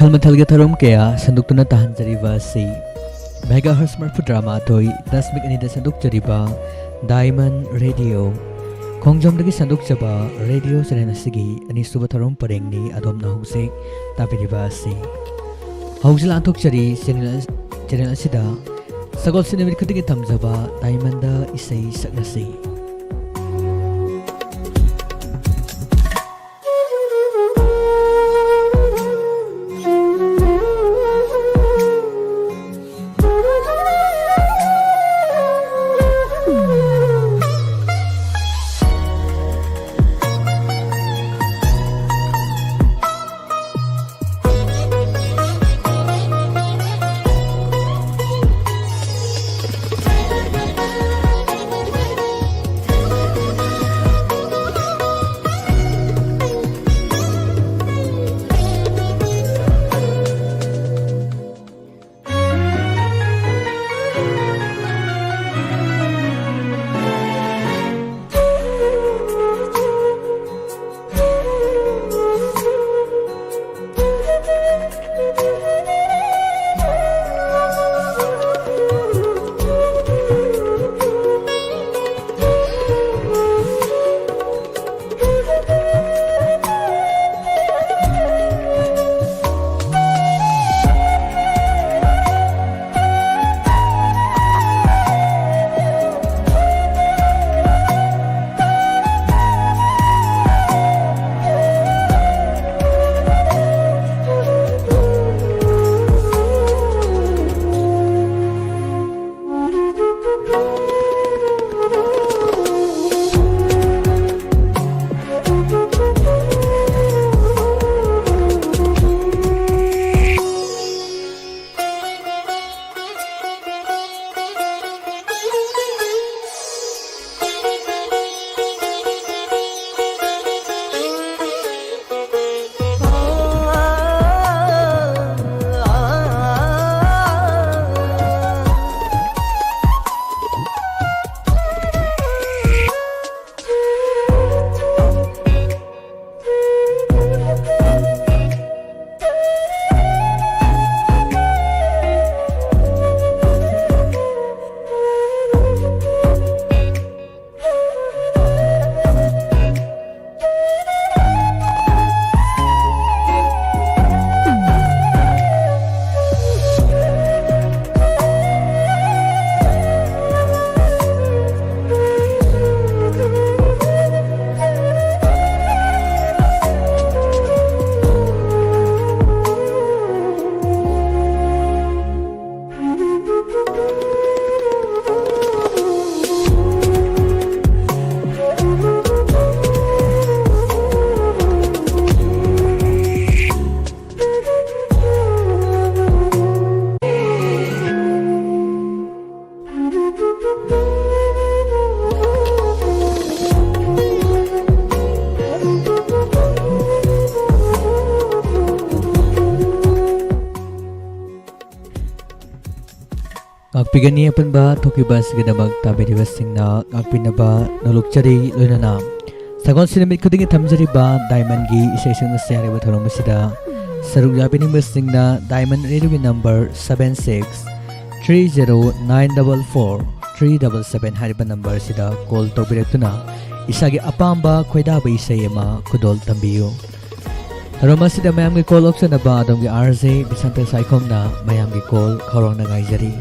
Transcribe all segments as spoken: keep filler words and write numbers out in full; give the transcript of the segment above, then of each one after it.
ꯃꯈꯜ ꯃꯊꯦꯜꯒꯤ ꯊꯧꯔꯝ ꯀꯌꯥ ꯁꯟꯗꯣꯛꯇꯨꯅ ꯇꯥꯍꯟꯖꯔꯤꯕ ꯑꯁꯤ ꯃꯦꯒꯥ ꯍꯔꯁ ꯃꯔꯤꯐꯨꯇꯔꯥ ꯃꯥꯊꯣꯏ ꯗꯁꯃꯤꯛ ꯑꯅꯤꯗ ꯁꯟꯗꯣꯛꯆꯔꯤꯕ ꯗꯥꯏꯃꯟ ꯔꯦꯗꯤꯑꯣ ꯈꯣꯡꯖꯣꯝꯗꯒꯤ ꯁꯟꯗꯣꯛꯆꯕ ꯔꯦꯗꯤꯑꯣ ꯆꯦꯅꯦꯜ ꯑꯁꯤꯒꯤ ꯑꯅꯤꯁꯨꯕ ꯊꯧꯔꯝ ꯄꯔꯦꯡꯅꯤ ꯑꯗꯣꯝꯅ ꯍꯧꯖꯤꯛ ꯇꯥꯕꯤꯔꯤꯕ ꯑꯁꯤ꯫ ꯍꯧꯖꯤꯛ ꯂꯥꯟꯊꯣꯛꯆꯔꯤ ꯆꯦꯅꯦꯜ, ꯆꯦꯅꯦꯜ ꯑꯁꯤꯗ ꯁꯒꯣꯜꯁꯦꯟ ꯅꯨꯃꯤꯠ ꯈꯨꯗꯤꯡꯒꯤ ꯊꯝꯖꯕ ꯗꯥꯏꯃꯟꯗ ꯏꯁꯩ ꯁꯛꯅꯁꯤ꯫ ꯄꯤꯒꯅꯤ ꯑꯄꯨꯟꯕ ꯊꯣꯛꯈꯤꯕ ꯑꯁꯤꯒꯤꯗꯃꯛ ꯇꯥꯕꯤꯔꯤꯕꯁꯤꯡꯅ ꯉꯥꯛꯄꯤꯅꯕ ꯅꯣꯂꯨꯛꯆꯔꯤ꯫ ꯂꯣꯏꯅꯅ ꯁꯒꯣꯜꯁꯦꯟ ꯅꯨꯃꯤꯠ ꯈꯨꯗꯤꯡꯒꯤ ꯊꯝꯖꯔꯤꯕ ꯗꯥꯏꯃꯟꯒꯤ ꯏꯁꯩꯁꯤꯡ ꯑꯁꯤ ꯍꯥꯏꯔꯤꯕ ꯊꯧꯔꯝ ꯑꯁꯤꯗ ꯁꯔꯨꯛ ꯌꯥꯕꯤꯅꯤꯡꯕꯁꯤꯡꯅ ꯗꯥꯏꯃꯟ ꯔꯦꯗꯤꯑꯣꯒꯤ number seven six three zero nine double four three double seven ꯍꯥꯏꯔꯤꯕ ꯅꯝꯕꯔ ꯑꯁꯤꯗ ꯀꯣꯜ ꯇꯧꯕꯤꯔꯛꯇꯨꯅ ꯏꯁꯥꯒꯤ ꯑꯄꯥꯝꯕ ꯈꯣꯏꯗꯥꯕ ꯏꯁꯩ ꯑꯃ ꯈꯨꯗꯣꯜ ꯇꯝꯕꯤꯌꯨ꯫ ꯊꯧꯔꯝ ꯑꯁꯤꯗ ꯃꯌꯥꯝꯒꯤ ꯀꯣꯜ ꯂꯧꯆꯅꯕ ꯑꯗꯣꯝꯒꯤ RJ ꯕꯤꯁꯟꯇ ꯁꯥꯏꯈꯣꯝꯅ ꯃꯌꯥꯝꯒꯤ ꯀꯣꯜ ꯈꯧꯔꯥꯡꯅ ꯉꯥꯏꯖꯔꯤ꯫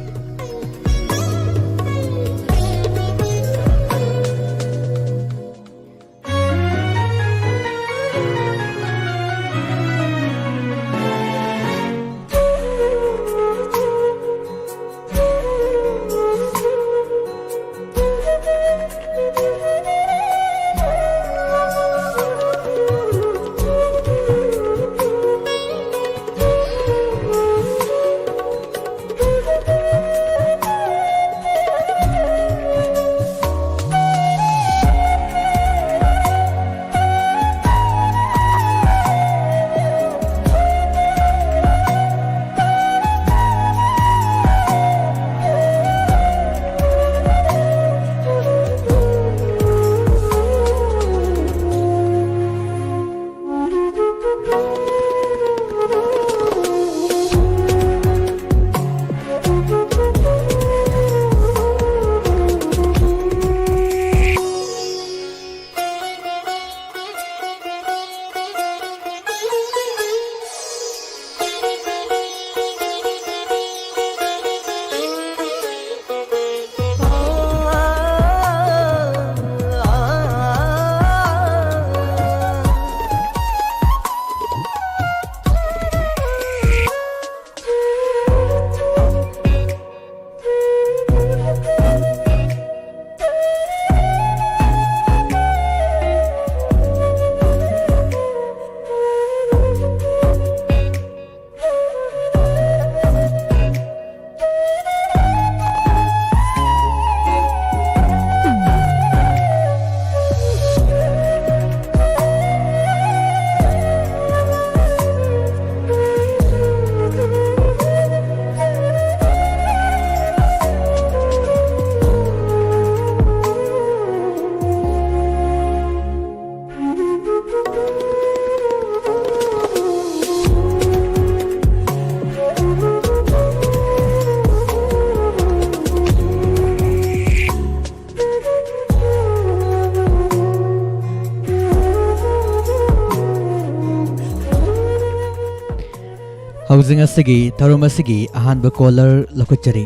ꯍꯧꯖꯤꯛ ꯑꯁꯤꯒꯤ ꯊꯧꯔꯝ ꯑꯁꯤꯒꯤ ꯑꯍꯥꯟꯕ ꯀꯣꯂꯔ ꯂꯧꯈꯠꯆꯔꯤ꯫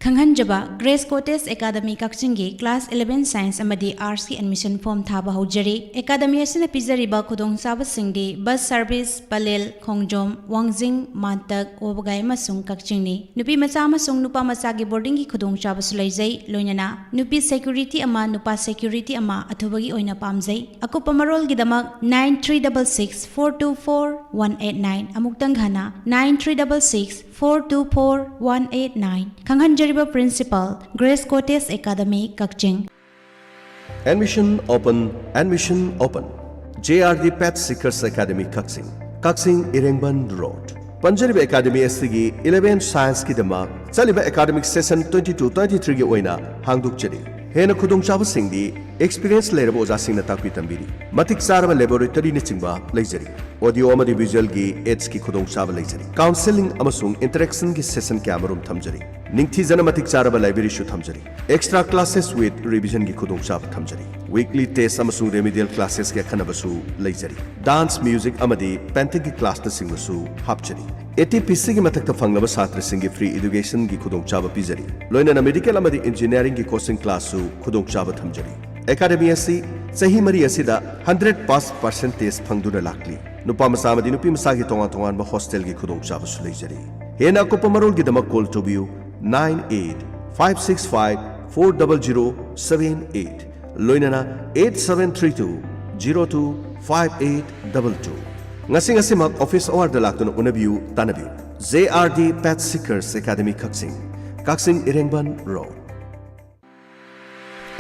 ꯈꯪꯍꯟꯖꯕ, ꯒ꯭ꯔꯦꯁ ꯀꯣꯇꯦꯖ ꯑꯦꯀꯥꯗꯃꯤ ꯀꯛꯆꯤꯡꯒꯤ ꯀ꯭ꯂꯥꯁ ꯏꯂꯦꯚꯦꯟ ꯁꯥꯏꯟꯁ ꯑꯃꯗꯤ ꯑꯥꯔꯠꯁꯀꯤ ꯑꯦꯗꯃꯤꯁꯟ ꯐꯣꯔꯝ ꯊꯥꯕ ꯍꯧꯖꯔꯤ꯫ ꯑꯦꯀꯥꯗꯃꯤ ꯑꯁꯤꯅ ꯄꯤꯖꯔꯤꯕ ꯈꯨꯗꯣꯡꯆꯥꯕꯁꯤꯡꯗꯤ ꯕꯁ ꯁꯔꯚꯤꯁ, ꯄꯂꯦꯜ, ꯈꯣꯡꯖꯣꯝ, ꯋꯥꯡꯖꯤꯡ, ꯃꯥꯟꯇꯛ, ꯋꯥꯕꯒꯥꯏ ꯑꯃꯁꯨꯡ ꯀꯛꯆꯤꯡꯅꯤ꯫ ꯅꯨꯄꯤ ꯃꯆꯥ ꯑꯃꯁꯨꯡ ꯅꯨꯄꯥ ꯃꯆꯥꯒꯤ ꯕꯣꯔꯗꯤꯡꯒꯤ ꯈꯨꯗꯣꯡꯆꯥꯕꯁꯨ ꯂꯩꯖꯩ, ꯂꯣꯏꯅꯅ ꯅꯨꯄꯤ ꯁꯦꯀ꯭ꯌꯨꯔꯤꯇꯤ ꯑꯃ, ꯅꯨꯄꯥ ꯁꯦꯀ꯭ꯌꯨꯔꯤꯇꯤ ꯑꯃ ꯑꯊꯨꯕꯒꯤ ꯑꯣꯏꯅ ꯄꯥꯝꯖꯩ꯫ ꯑꯀꯨꯞꯄ ꯃꯔꯣꯜꯒꯤꯗꯃꯛ nine three double six four two four one eight nine, ꯑꯃꯨꯛꯇꯪ ꯍꯟꯅ, nine three double six four two four one eight nine꯫ ꯈꯪꯍꯟꯖꯔꯤꯕ ꯄ꯭ꯔꯤꯟꯁꯤꯄꯥꯜ, ꯒ꯭ꯔꯦꯁ ꯀꯣꯇꯦꯖ ꯑꯦꯀꯥꯗꯃꯤ, ꯀꯛꯆꯤꯡ꯫ Admission open, admission open. J R D Path Seekers Academy, ꯀꯛꯆꯤꯡ, ꯀꯛꯆꯤꯡ ꯏꯔꯦꯡꯕꯟ road. ꯄꯟꯖꯔꯤꯕ academy ꯑꯁꯤꯒꯤ eleven ꯁꯥꯏꯟꯁꯀꯤꯗꯃꯛ ꯆꯠꯂꯤꯕ academic session twenty two twenty three ꯒꯤ ꯑꯣꯏꯅ ꯍꯥꯡꯗꯣꯛꯆꯔꯤ꯫ ꯍꯦꯟꯅ ꯈꯨꯗꯣꯡꯆꯥꯕꯁꯤꯡꯗꯤ experience ꯂꯩꯔꯕ ꯑꯣꯖꯥꯁꯤꯡꯅ ꯇꯥꯛꯄꯤ ꯇꯝꯕꯤꯔꯤ꯫ ꯃꯇꯤꯛ ꯆꯥꯔꯕ ꯂꯦꯕꯣꯔꯦꯇꯔꯤꯅꯆꯤꯡꯕ ꯂꯩꯖꯔꯤ꯫ ꯑꯣꯗꯤꯑꯣ ꯑꯃꯗꯤ ꯚꯤꯖꯨꯑꯦꯜꯒꯤ ꯑꯦꯗꯁꯀꯤ ꯈꯨꯗꯣꯡꯆꯥꯕ ꯂꯩꯖꯔꯤ꯫ ꯀꯥꯎꯟꯁꯦꯂꯤꯡ ꯑꯃꯁꯨꯡ ꯏꯟꯇꯔꯦꯛꯁꯟꯒꯤ ꯁꯦꯁꯟ ꯀꯌꯥꯃꯔꯨꯝ ꯊꯝꯖꯔꯤ꯫ ꯅꯤꯡꯊꯤꯖꯅ ꯃꯇꯤꯛ ꯆꯥꯔꯕ ꯂꯥꯏꯕ꯭ꯔꯦꯔꯤꯁꯨ ꯊꯝꯖꯔꯤ꯫ Extra classes with revisionꯒꯤ ꯈꯨꯗꯣꯡꯆꯥꯕ ꯊꯝꯖꯔꯤ꯫ Weekly test ꯑꯃꯁꯨꯡ remedial classesꯀꯤ ꯑꯈꯟꯅꯕꯁꯨ ꯂꯩꯖꯔꯤ꯫ ꯗꯥꯟꯁ, ꯃ꯭ꯌꯨꯖꯤꯛ ꯑꯃꯗꯤ ꯄꯦꯟꯇꯤꯡꯒꯤ ꯀ꯭ꯂꯥꯁꯅꯆꯤꯡꯕꯁꯨ ꯍꯥꯞꯆꯔꯤ꯫ ATPCꯒꯤ ꯃꯊꯛꯇ ꯐꯪꯂꯕ ꯁꯥꯇ꯭ꯔꯁꯤꯡꯒꯤ free educationꯒꯤ ꯈꯨꯗꯣꯡꯆꯥꯕ ꯄꯤꯖꯔꯤ꯫ ꯂꯣꯏꯅꯅ ꯃꯦꯗꯤꯀꯦꯜ ꯑꯃꯗꯤ ꯏꯟꯖꯤꯅꯤꯌꯥꯔꯤꯡꯒꯤ ꯀꯣꯆꯤꯡ ꯀ꯭ꯂꯥꯁꯁꯨ ꯈꯨꯗꯣꯡꯆꯥꯕ ꯊꯝꯖꯔꯤ꯫ ꯑꯦꯀꯥꯗꯃꯤ ꯑꯁꯤ ꯆꯍꯤ ꯃꯔꯤ ꯑꯁꯤꯗ hundred pass percentage ꯐꯪꯗꯨꯅ ꯂꯥꯛꯂꯤ꯫ ꯅꯨꯄꯥ ꯃꯆꯥ ꯑꯃꯗꯤ ꯅꯨꯄꯤ ꯃꯆꯥꯒꯤ ꯇꯣꯉꯥꯟ ꯇꯣꯉꯥꯟꯕ ꯍꯣꯁꯇꯦꯜꯒꯤ ꯈꯨꯗꯣꯡꯆꯥꯕꯁꯨ ꯂꯩꯖꯔꯤ꯫ ꯍꯦꯟꯅ ꯑꯀꯨꯞꯄ ꯃꯔꯣꯜꯒꯤꯗꯃꯛ ꯀꯣꯜ ꯇꯧꯕꯤꯌꯨ, nine eight five six five four double zero seven eight, ꯂꯣꯏꯅꯅ eight seven three two zero two five eight double two꯫ ꯉꯁꯤ ꯉꯁꯤꯃꯛ ꯑꯣꯐꯤꯁ ꯑꯋꯥꯔꯗ ꯂꯥꯛꯇꯨꯅ ꯎꯅꯕꯤꯌꯨ, ꯇꯥꯟꯅꯕꯤꯌꯨ꯫ J R D Path Seekers Academy, Kakching, Kakching ꯏꯔꯦꯡꯕꯟ road.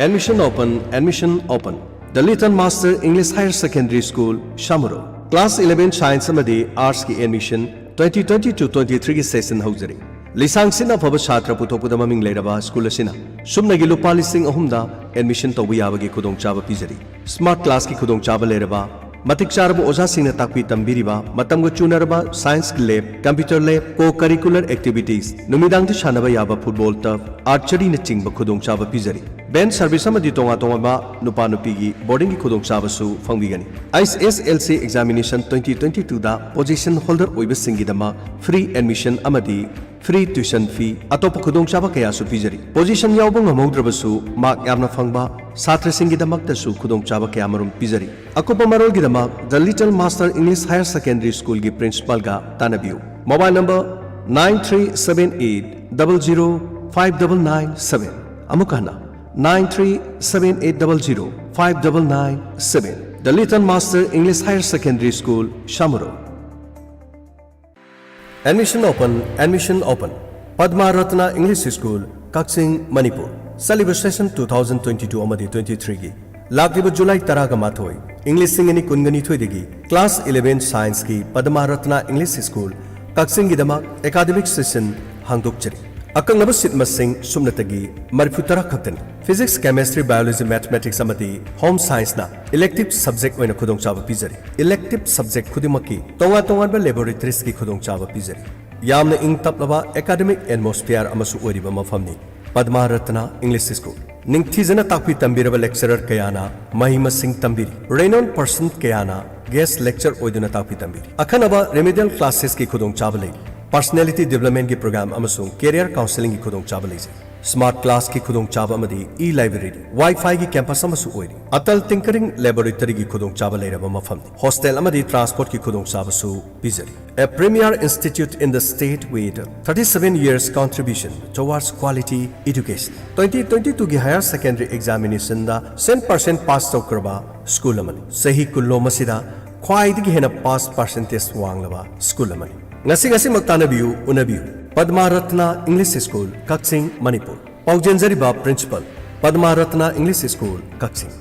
Admission open, admission open. The Little Master English Higher Secondary School, ꯁꯥꯃꯨꯔꯣ꯫ Class eleven science ꯑꯃꯗꯤ ꯑꯥꯔꯠꯁꯀꯤ admission twenty twenty two twenty three ꯒꯤ session ꯍꯧꯖꯔꯤ꯫ ꯂꯤꯁꯥꯡ ꯁꯤꯠꯅ ꯐꯕ ꯁꯥꯇ꯭ꯔ ꯄꯨꯊꯣꯛꯄꯗ ꯃꯃꯤꯡ ꯂꯩꯔꯕ ꯁ꯭ꯀꯨꯜ ꯑꯁꯤꯅ ꯁꯨꯞꯅꯒꯤ ꯂꯨꯄꯥ ꯂꯤꯁꯤꯡ ꯑꯍꯨꯝꯗ ꯑꯦꯗꯃꯤꯁꯟ ꯇꯧꯕ ꯌꯥꯕꯒꯤ ꯈꯨꯗꯣꯡꯆꯥꯕ ꯄꯤꯖꯔꯤ꯫ ꯁ꯭ꯃꯥꯔꯠ ꯀ꯭ꯂꯥꯁꯀꯤ ꯈꯨꯗꯣꯡꯆꯥꯕ ꯂꯩꯔꯕ ꯃꯇꯤꯛ ꯆꯥꯔꯕ ꯑꯣꯖꯥꯁꯤꯡꯅ ꯇꯥꯛꯄꯤ ꯇꯝꯕꯤꯔꯤꯕ, ꯃꯇꯝꯒ ꯆꯨꯅꯔꯕ science lab, computer lab, co-curricular activities, ꯅꯨꯃꯤꯗꯥꯡꯗ ꯁꯥꯟꯅꯕ ꯌꯥꯕ football turf, archeryꯅꯆꯤꯡꯕ ꯈꯨꯗꯣꯡꯆꯥꯕ ꯄꯤꯖꯔꯤ꯫ Van service ꯑꯃꯗꯤ ꯇꯣꯉꯥꯟ ꯇꯣꯉꯥꯟꯕ ꯅꯨꯄꯥ ꯅꯨꯄꯤꯒꯤ boardingꯒꯤ ꯈꯨꯗꯣꯡꯆꯥꯕꯁꯨ ꯐꯪꯕꯤꯒꯅꯤ꯫ H S L C examination twenty twenty-twoꯗ position holder ꯑꯣꯏꯕꯁꯤꯡꯒꯤꯗꯃꯛ free admission ꯑꯃꯗꯤ free tuition fee, ꯑꯇꯣꯞꯄ ꯈꯨꯗꯣꯡꯆꯥꯕ ꯀꯌꯥꯁꯨ ꯄꯤꯖꯔꯤ꯫ Position ꯌꯥꯎꯕ ꯉꯝꯍꯧꯗ꯭ꯔꯕꯁꯨ mark ꯌꯥꯝꯅ ꯐꯪꯕ ꯁꯥꯇ꯭ꯔꯁꯤꯡꯒꯤꯗꯃꯛꯇꯁꯨ ꯈꯨꯗꯣꯡꯆꯥꯕ ꯀꯌꯥꯃꯔꯨꯝ ꯄꯤꯖꯔꯤ꯫ ꯑꯀꯨꯞꯄ ꯃꯔꯣꯜꯒꯤꯗꯃꯛ The Little Master English Higher Secondary Schoolꯒꯤ principalꯒ ꯇꯥꯟꯅꯕꯤꯌꯨ꯫ Mobile number nine three seven eight double zero five double nine seven꯫ ꯑꯃꯨꯛ ꯍꯟꯅ, nine three seven eight double zero five double nine seven꯫ The Little Master English Higher Secondary School, ꯁꯥꯃꯨꯔꯣ꯫ Admission open, admission open꯫ Padma Ratna English School, ꯀꯛꯆꯤꯡ, ꯃꯅꯤꯄꯨꯔ꯫ ꯆꯠꯂꯤꯕ session two thousand twenty-two ꯑꯃꯗꯤ twenty-threeꯒꯤ ꯂꯥꯛꯂꯤꯕ July ꯇꯔꯥꯒ ꯃꯥꯊꯣꯏ, English ꯂꯤꯁꯤꯡ ꯑꯅꯤ ꯀꯨꯟꯒ ꯅꯤꯊꯣꯏꯗꯒꯤ class eleven scienceꯀꯤ Padma Ratna English School, ꯀꯛꯆꯤꯡꯒꯤꯗꯃꯛ academic session ꯍꯥꯡꯗꯣꯛꯆꯔꯤ꯫ ꯑꯀꯛꯅꯕ seat ꯃꯁꯤꯡ ꯁꯨꯞꯅꯇꯒꯤ ꯃꯔꯤꯐꯨ ꯇꯔꯥ ꯈꯛꯇꯅꯤ꯫ Physics, Chemistry, Biology, Mathematics ꯑꯃꯗꯤ Home Scienceꯅ elective subject ꯑꯣꯏꯅ ꯈꯨꯗꯣꯡꯆꯥꯕ ꯄꯤꯖꯔꯤ꯫ Elective subject ꯈꯨꯗꯤꯡꯃꯛꯀꯤ ꯇꯣꯉꯥꯟ ꯇꯣꯉꯥꯟꯕ laboratories ꯀꯤ ꯈꯨꯗꯣꯡꯆꯥꯕ ꯄꯤꯖꯔꯤ꯫ ꯌꯥꯝꯅ ꯏꯪ ꯇꯞꯂꯕ academic atmosphere ꯑꯃꯁꯨ ꯑꯣꯏꯔꯤꯕ ꯃꯐꯝꯅꯤ Padma Ratna English School꯫ ꯅꯤꯡꯊꯤꯖꯅ ꯇꯥꯛꯄꯤ ꯇꯝꯕꯤꯔꯕ lecturer ꯀꯌꯥꯅ ꯃꯍꯩ ꯃꯁꯤꯡ ꯇꯝꯕꯤꯔꯤ꯫ Renowned person ꯀꯌꯥꯅ guest lecture ꯑꯣꯏꯗꯨꯅ ꯇꯥꯛꯄꯤ ꯇꯝꯕꯤꯔꯤ꯫ ꯑꯈꯟꯅꯕ remedial classes ꯀꯤ ꯈꯨꯗꯣꯡꯆꯥꯕ ꯂꯩꯔꯤ꯫ Personality development ꯀꯤ program ꯑꯃꯁꯨꯡ career counselling ꯒꯤ ꯈꯨꯗꯣꯡꯆꯥꯕ ꯂꯩꯖꯩ꯫ Smart class ꯀꯤ ꯈꯨꯗꯣꯡꯆꯥꯕ ꯑꯃꯗꯤ e-library, Wi-Fi ꯒꯤ campus ꯑꯃꯁꯨ ꯑꯣꯏꯔꯤ꯫ Atal Tinkering Laboratory ꯒꯤ ꯈꯨꯗꯣꯡꯆꯥꯕ ꯂꯩꯔꯕ ꯃꯐꯝꯅꯤ꯫ Hostel ꯑꯃꯗꯤ transport ꯀꯤ ꯈꯨꯗꯣꯡꯆꯥꯕꯁꯨ ꯄꯤꯖꯔꯤ꯫ A premier institute in the state with thirty-seven years contribution towards quality education꯫ Twenty twenty-twoꯒꯤ higher secondary examinationꯗ cent percent pass ꯇꯧꯈ꯭ꯔꯕ school ꯑꯃꯅꯤ꯫ ꯆꯍꯤ ꯀꯨꯟꯂꯣꯝ ꯑꯁꯤꯗ ꯈ꯭ꯋꯥꯏꯗꯒꯤ ꯍꯦꯟꯅ pass percentage ꯋꯥꯡꯂꯕ school ꯑꯃꯅꯤ꯫ ꯉꯁꯤ ꯉꯁꯤꯃꯛ ꯇꯥꯟꯅꯕꯤꯌꯨ, ꯎꯅꯕꯤꯌꯨ꯫ Padma Ratna English School, ꯀꯛꯆꯤꯡ, Manipur. ꯄꯥꯎꯖꯦꯟꯖꯔꯤꯕ principal, Padma Ratna English School, ꯀꯛꯆꯤꯡ꯫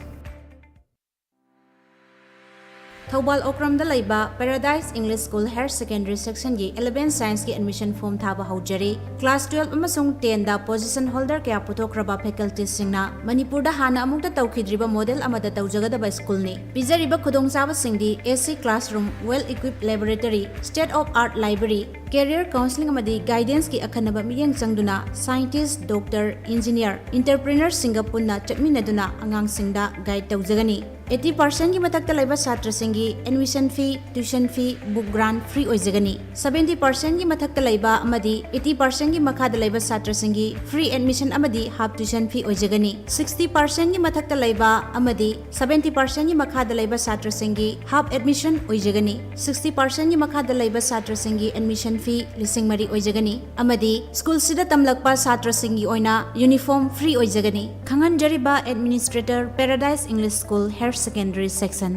ꯊꯧꯕꯥꯜ ꯑꯣꯀ꯭ꯔꯝꯗ ꯂꯩꯕ Paradise English School Higher Secondary Section ꯒꯤ eleven Science ꯀꯤ admission form ꯊꯥꯕ ꯍꯧꯖꯔꯦ꯫ Class twelve ꯑꯃꯁꯨꯡ ten ꯗ position holder ꯀꯌꯥ ꯄꯨꯊꯣꯛꯈ꯭ꯔꯕ faculty ꯁꯤꯡꯅ ꯃꯅꯤꯄꯨꯔꯗ ꯍꯥꯟꯅ ꯑꯃꯨꯛꯇ ꯇꯧꯈꯤꯗ꯭ꯔꯤꯕ model ꯑꯃꯗ ꯇꯧꯖꯒꯗꯕ school ꯅꯤ꯫ ꯄꯤꯖꯔꯤꯕ ꯈꯨꯗꯣꯡꯆꯥꯕꯁꯤꯡꯗꯤ AC classroom, well equipped laboratory, state of art library, career counselling ꯑꯃꯗꯤ guidance ꯀꯤ ꯑꯈꯟꯅꯕ ꯃꯤꯠꯌꯦꯡ ꯆꯪꯗꯨꯅ scientist, doctor, engineer, entrepreneur ꯁꯤꯡꯒ ꯄꯨꯟꯅ ꯆꯠꯃꯤꯟꯅꯗꯨꯅ ꯑꯉꯥꯡꯁꯤꯡꯗ guide ꯇꯧꯖꯒꯅꯤ꯫ Eighty percent ꯀꯤ ꯃꯊꯛꯇ ꯂꯩꯕ ꯁꯥꯇ꯭ꯔꯁꯤꯡꯒꯤ admission fee, tuition fee, book grant free ꯑꯣꯏꯖꯒꯅꯤ꯫ Seventy percent ꯀꯤ ꯃꯊꯛꯇ ꯂꯩꯕ ꯑꯃꯗꯤ eighty percent ꯀꯤ ꯃꯈꯥꯗ ꯂꯩꯕ ꯁꯥꯇ꯭ꯔꯁꯤꯡꯒꯤ free admission ꯑꯃꯗꯤ half tuition fee ꯑꯣꯏꯖꯒꯅꯤ꯫ Sixty percent ꯀꯤ ꯃꯊꯛꯇ ꯂꯩꯕ ꯑꯃꯗꯤ seventy percent ꯀꯤ ꯃꯈꯥꯗ ꯂꯩꯕ ꯁꯥꯇ꯭ꯔꯁꯤꯡꯒꯤ half admission ꯑꯣꯏꯖꯒꯅꯤ꯫ Sixty percent ꯀꯤ ꯃꯈꯥꯗ ꯂꯩꯕ ꯁꯥꯇ꯭ꯔꯁꯤꯡꯒꯤ admission fee ꯂꯤꯁꯤꯡ ꯃꯔꯤ ꯑꯣꯏꯖꯒꯅꯤ꯫ ꯑꯃꯗꯤ school ꯁꯤꯗ ꯇꯝꯂꯛꯄ ꯁꯥꯇ꯭ꯔꯁꯤꯡꯒꯤ ꯑꯣꯏꯅ uniform free ꯑꯣꯏꯖꯒꯅꯤ꯫ ꯈꯪꯍꯟꯖꯔꯤꯕ administrator, Paradise English School Higher Secondary Section꯫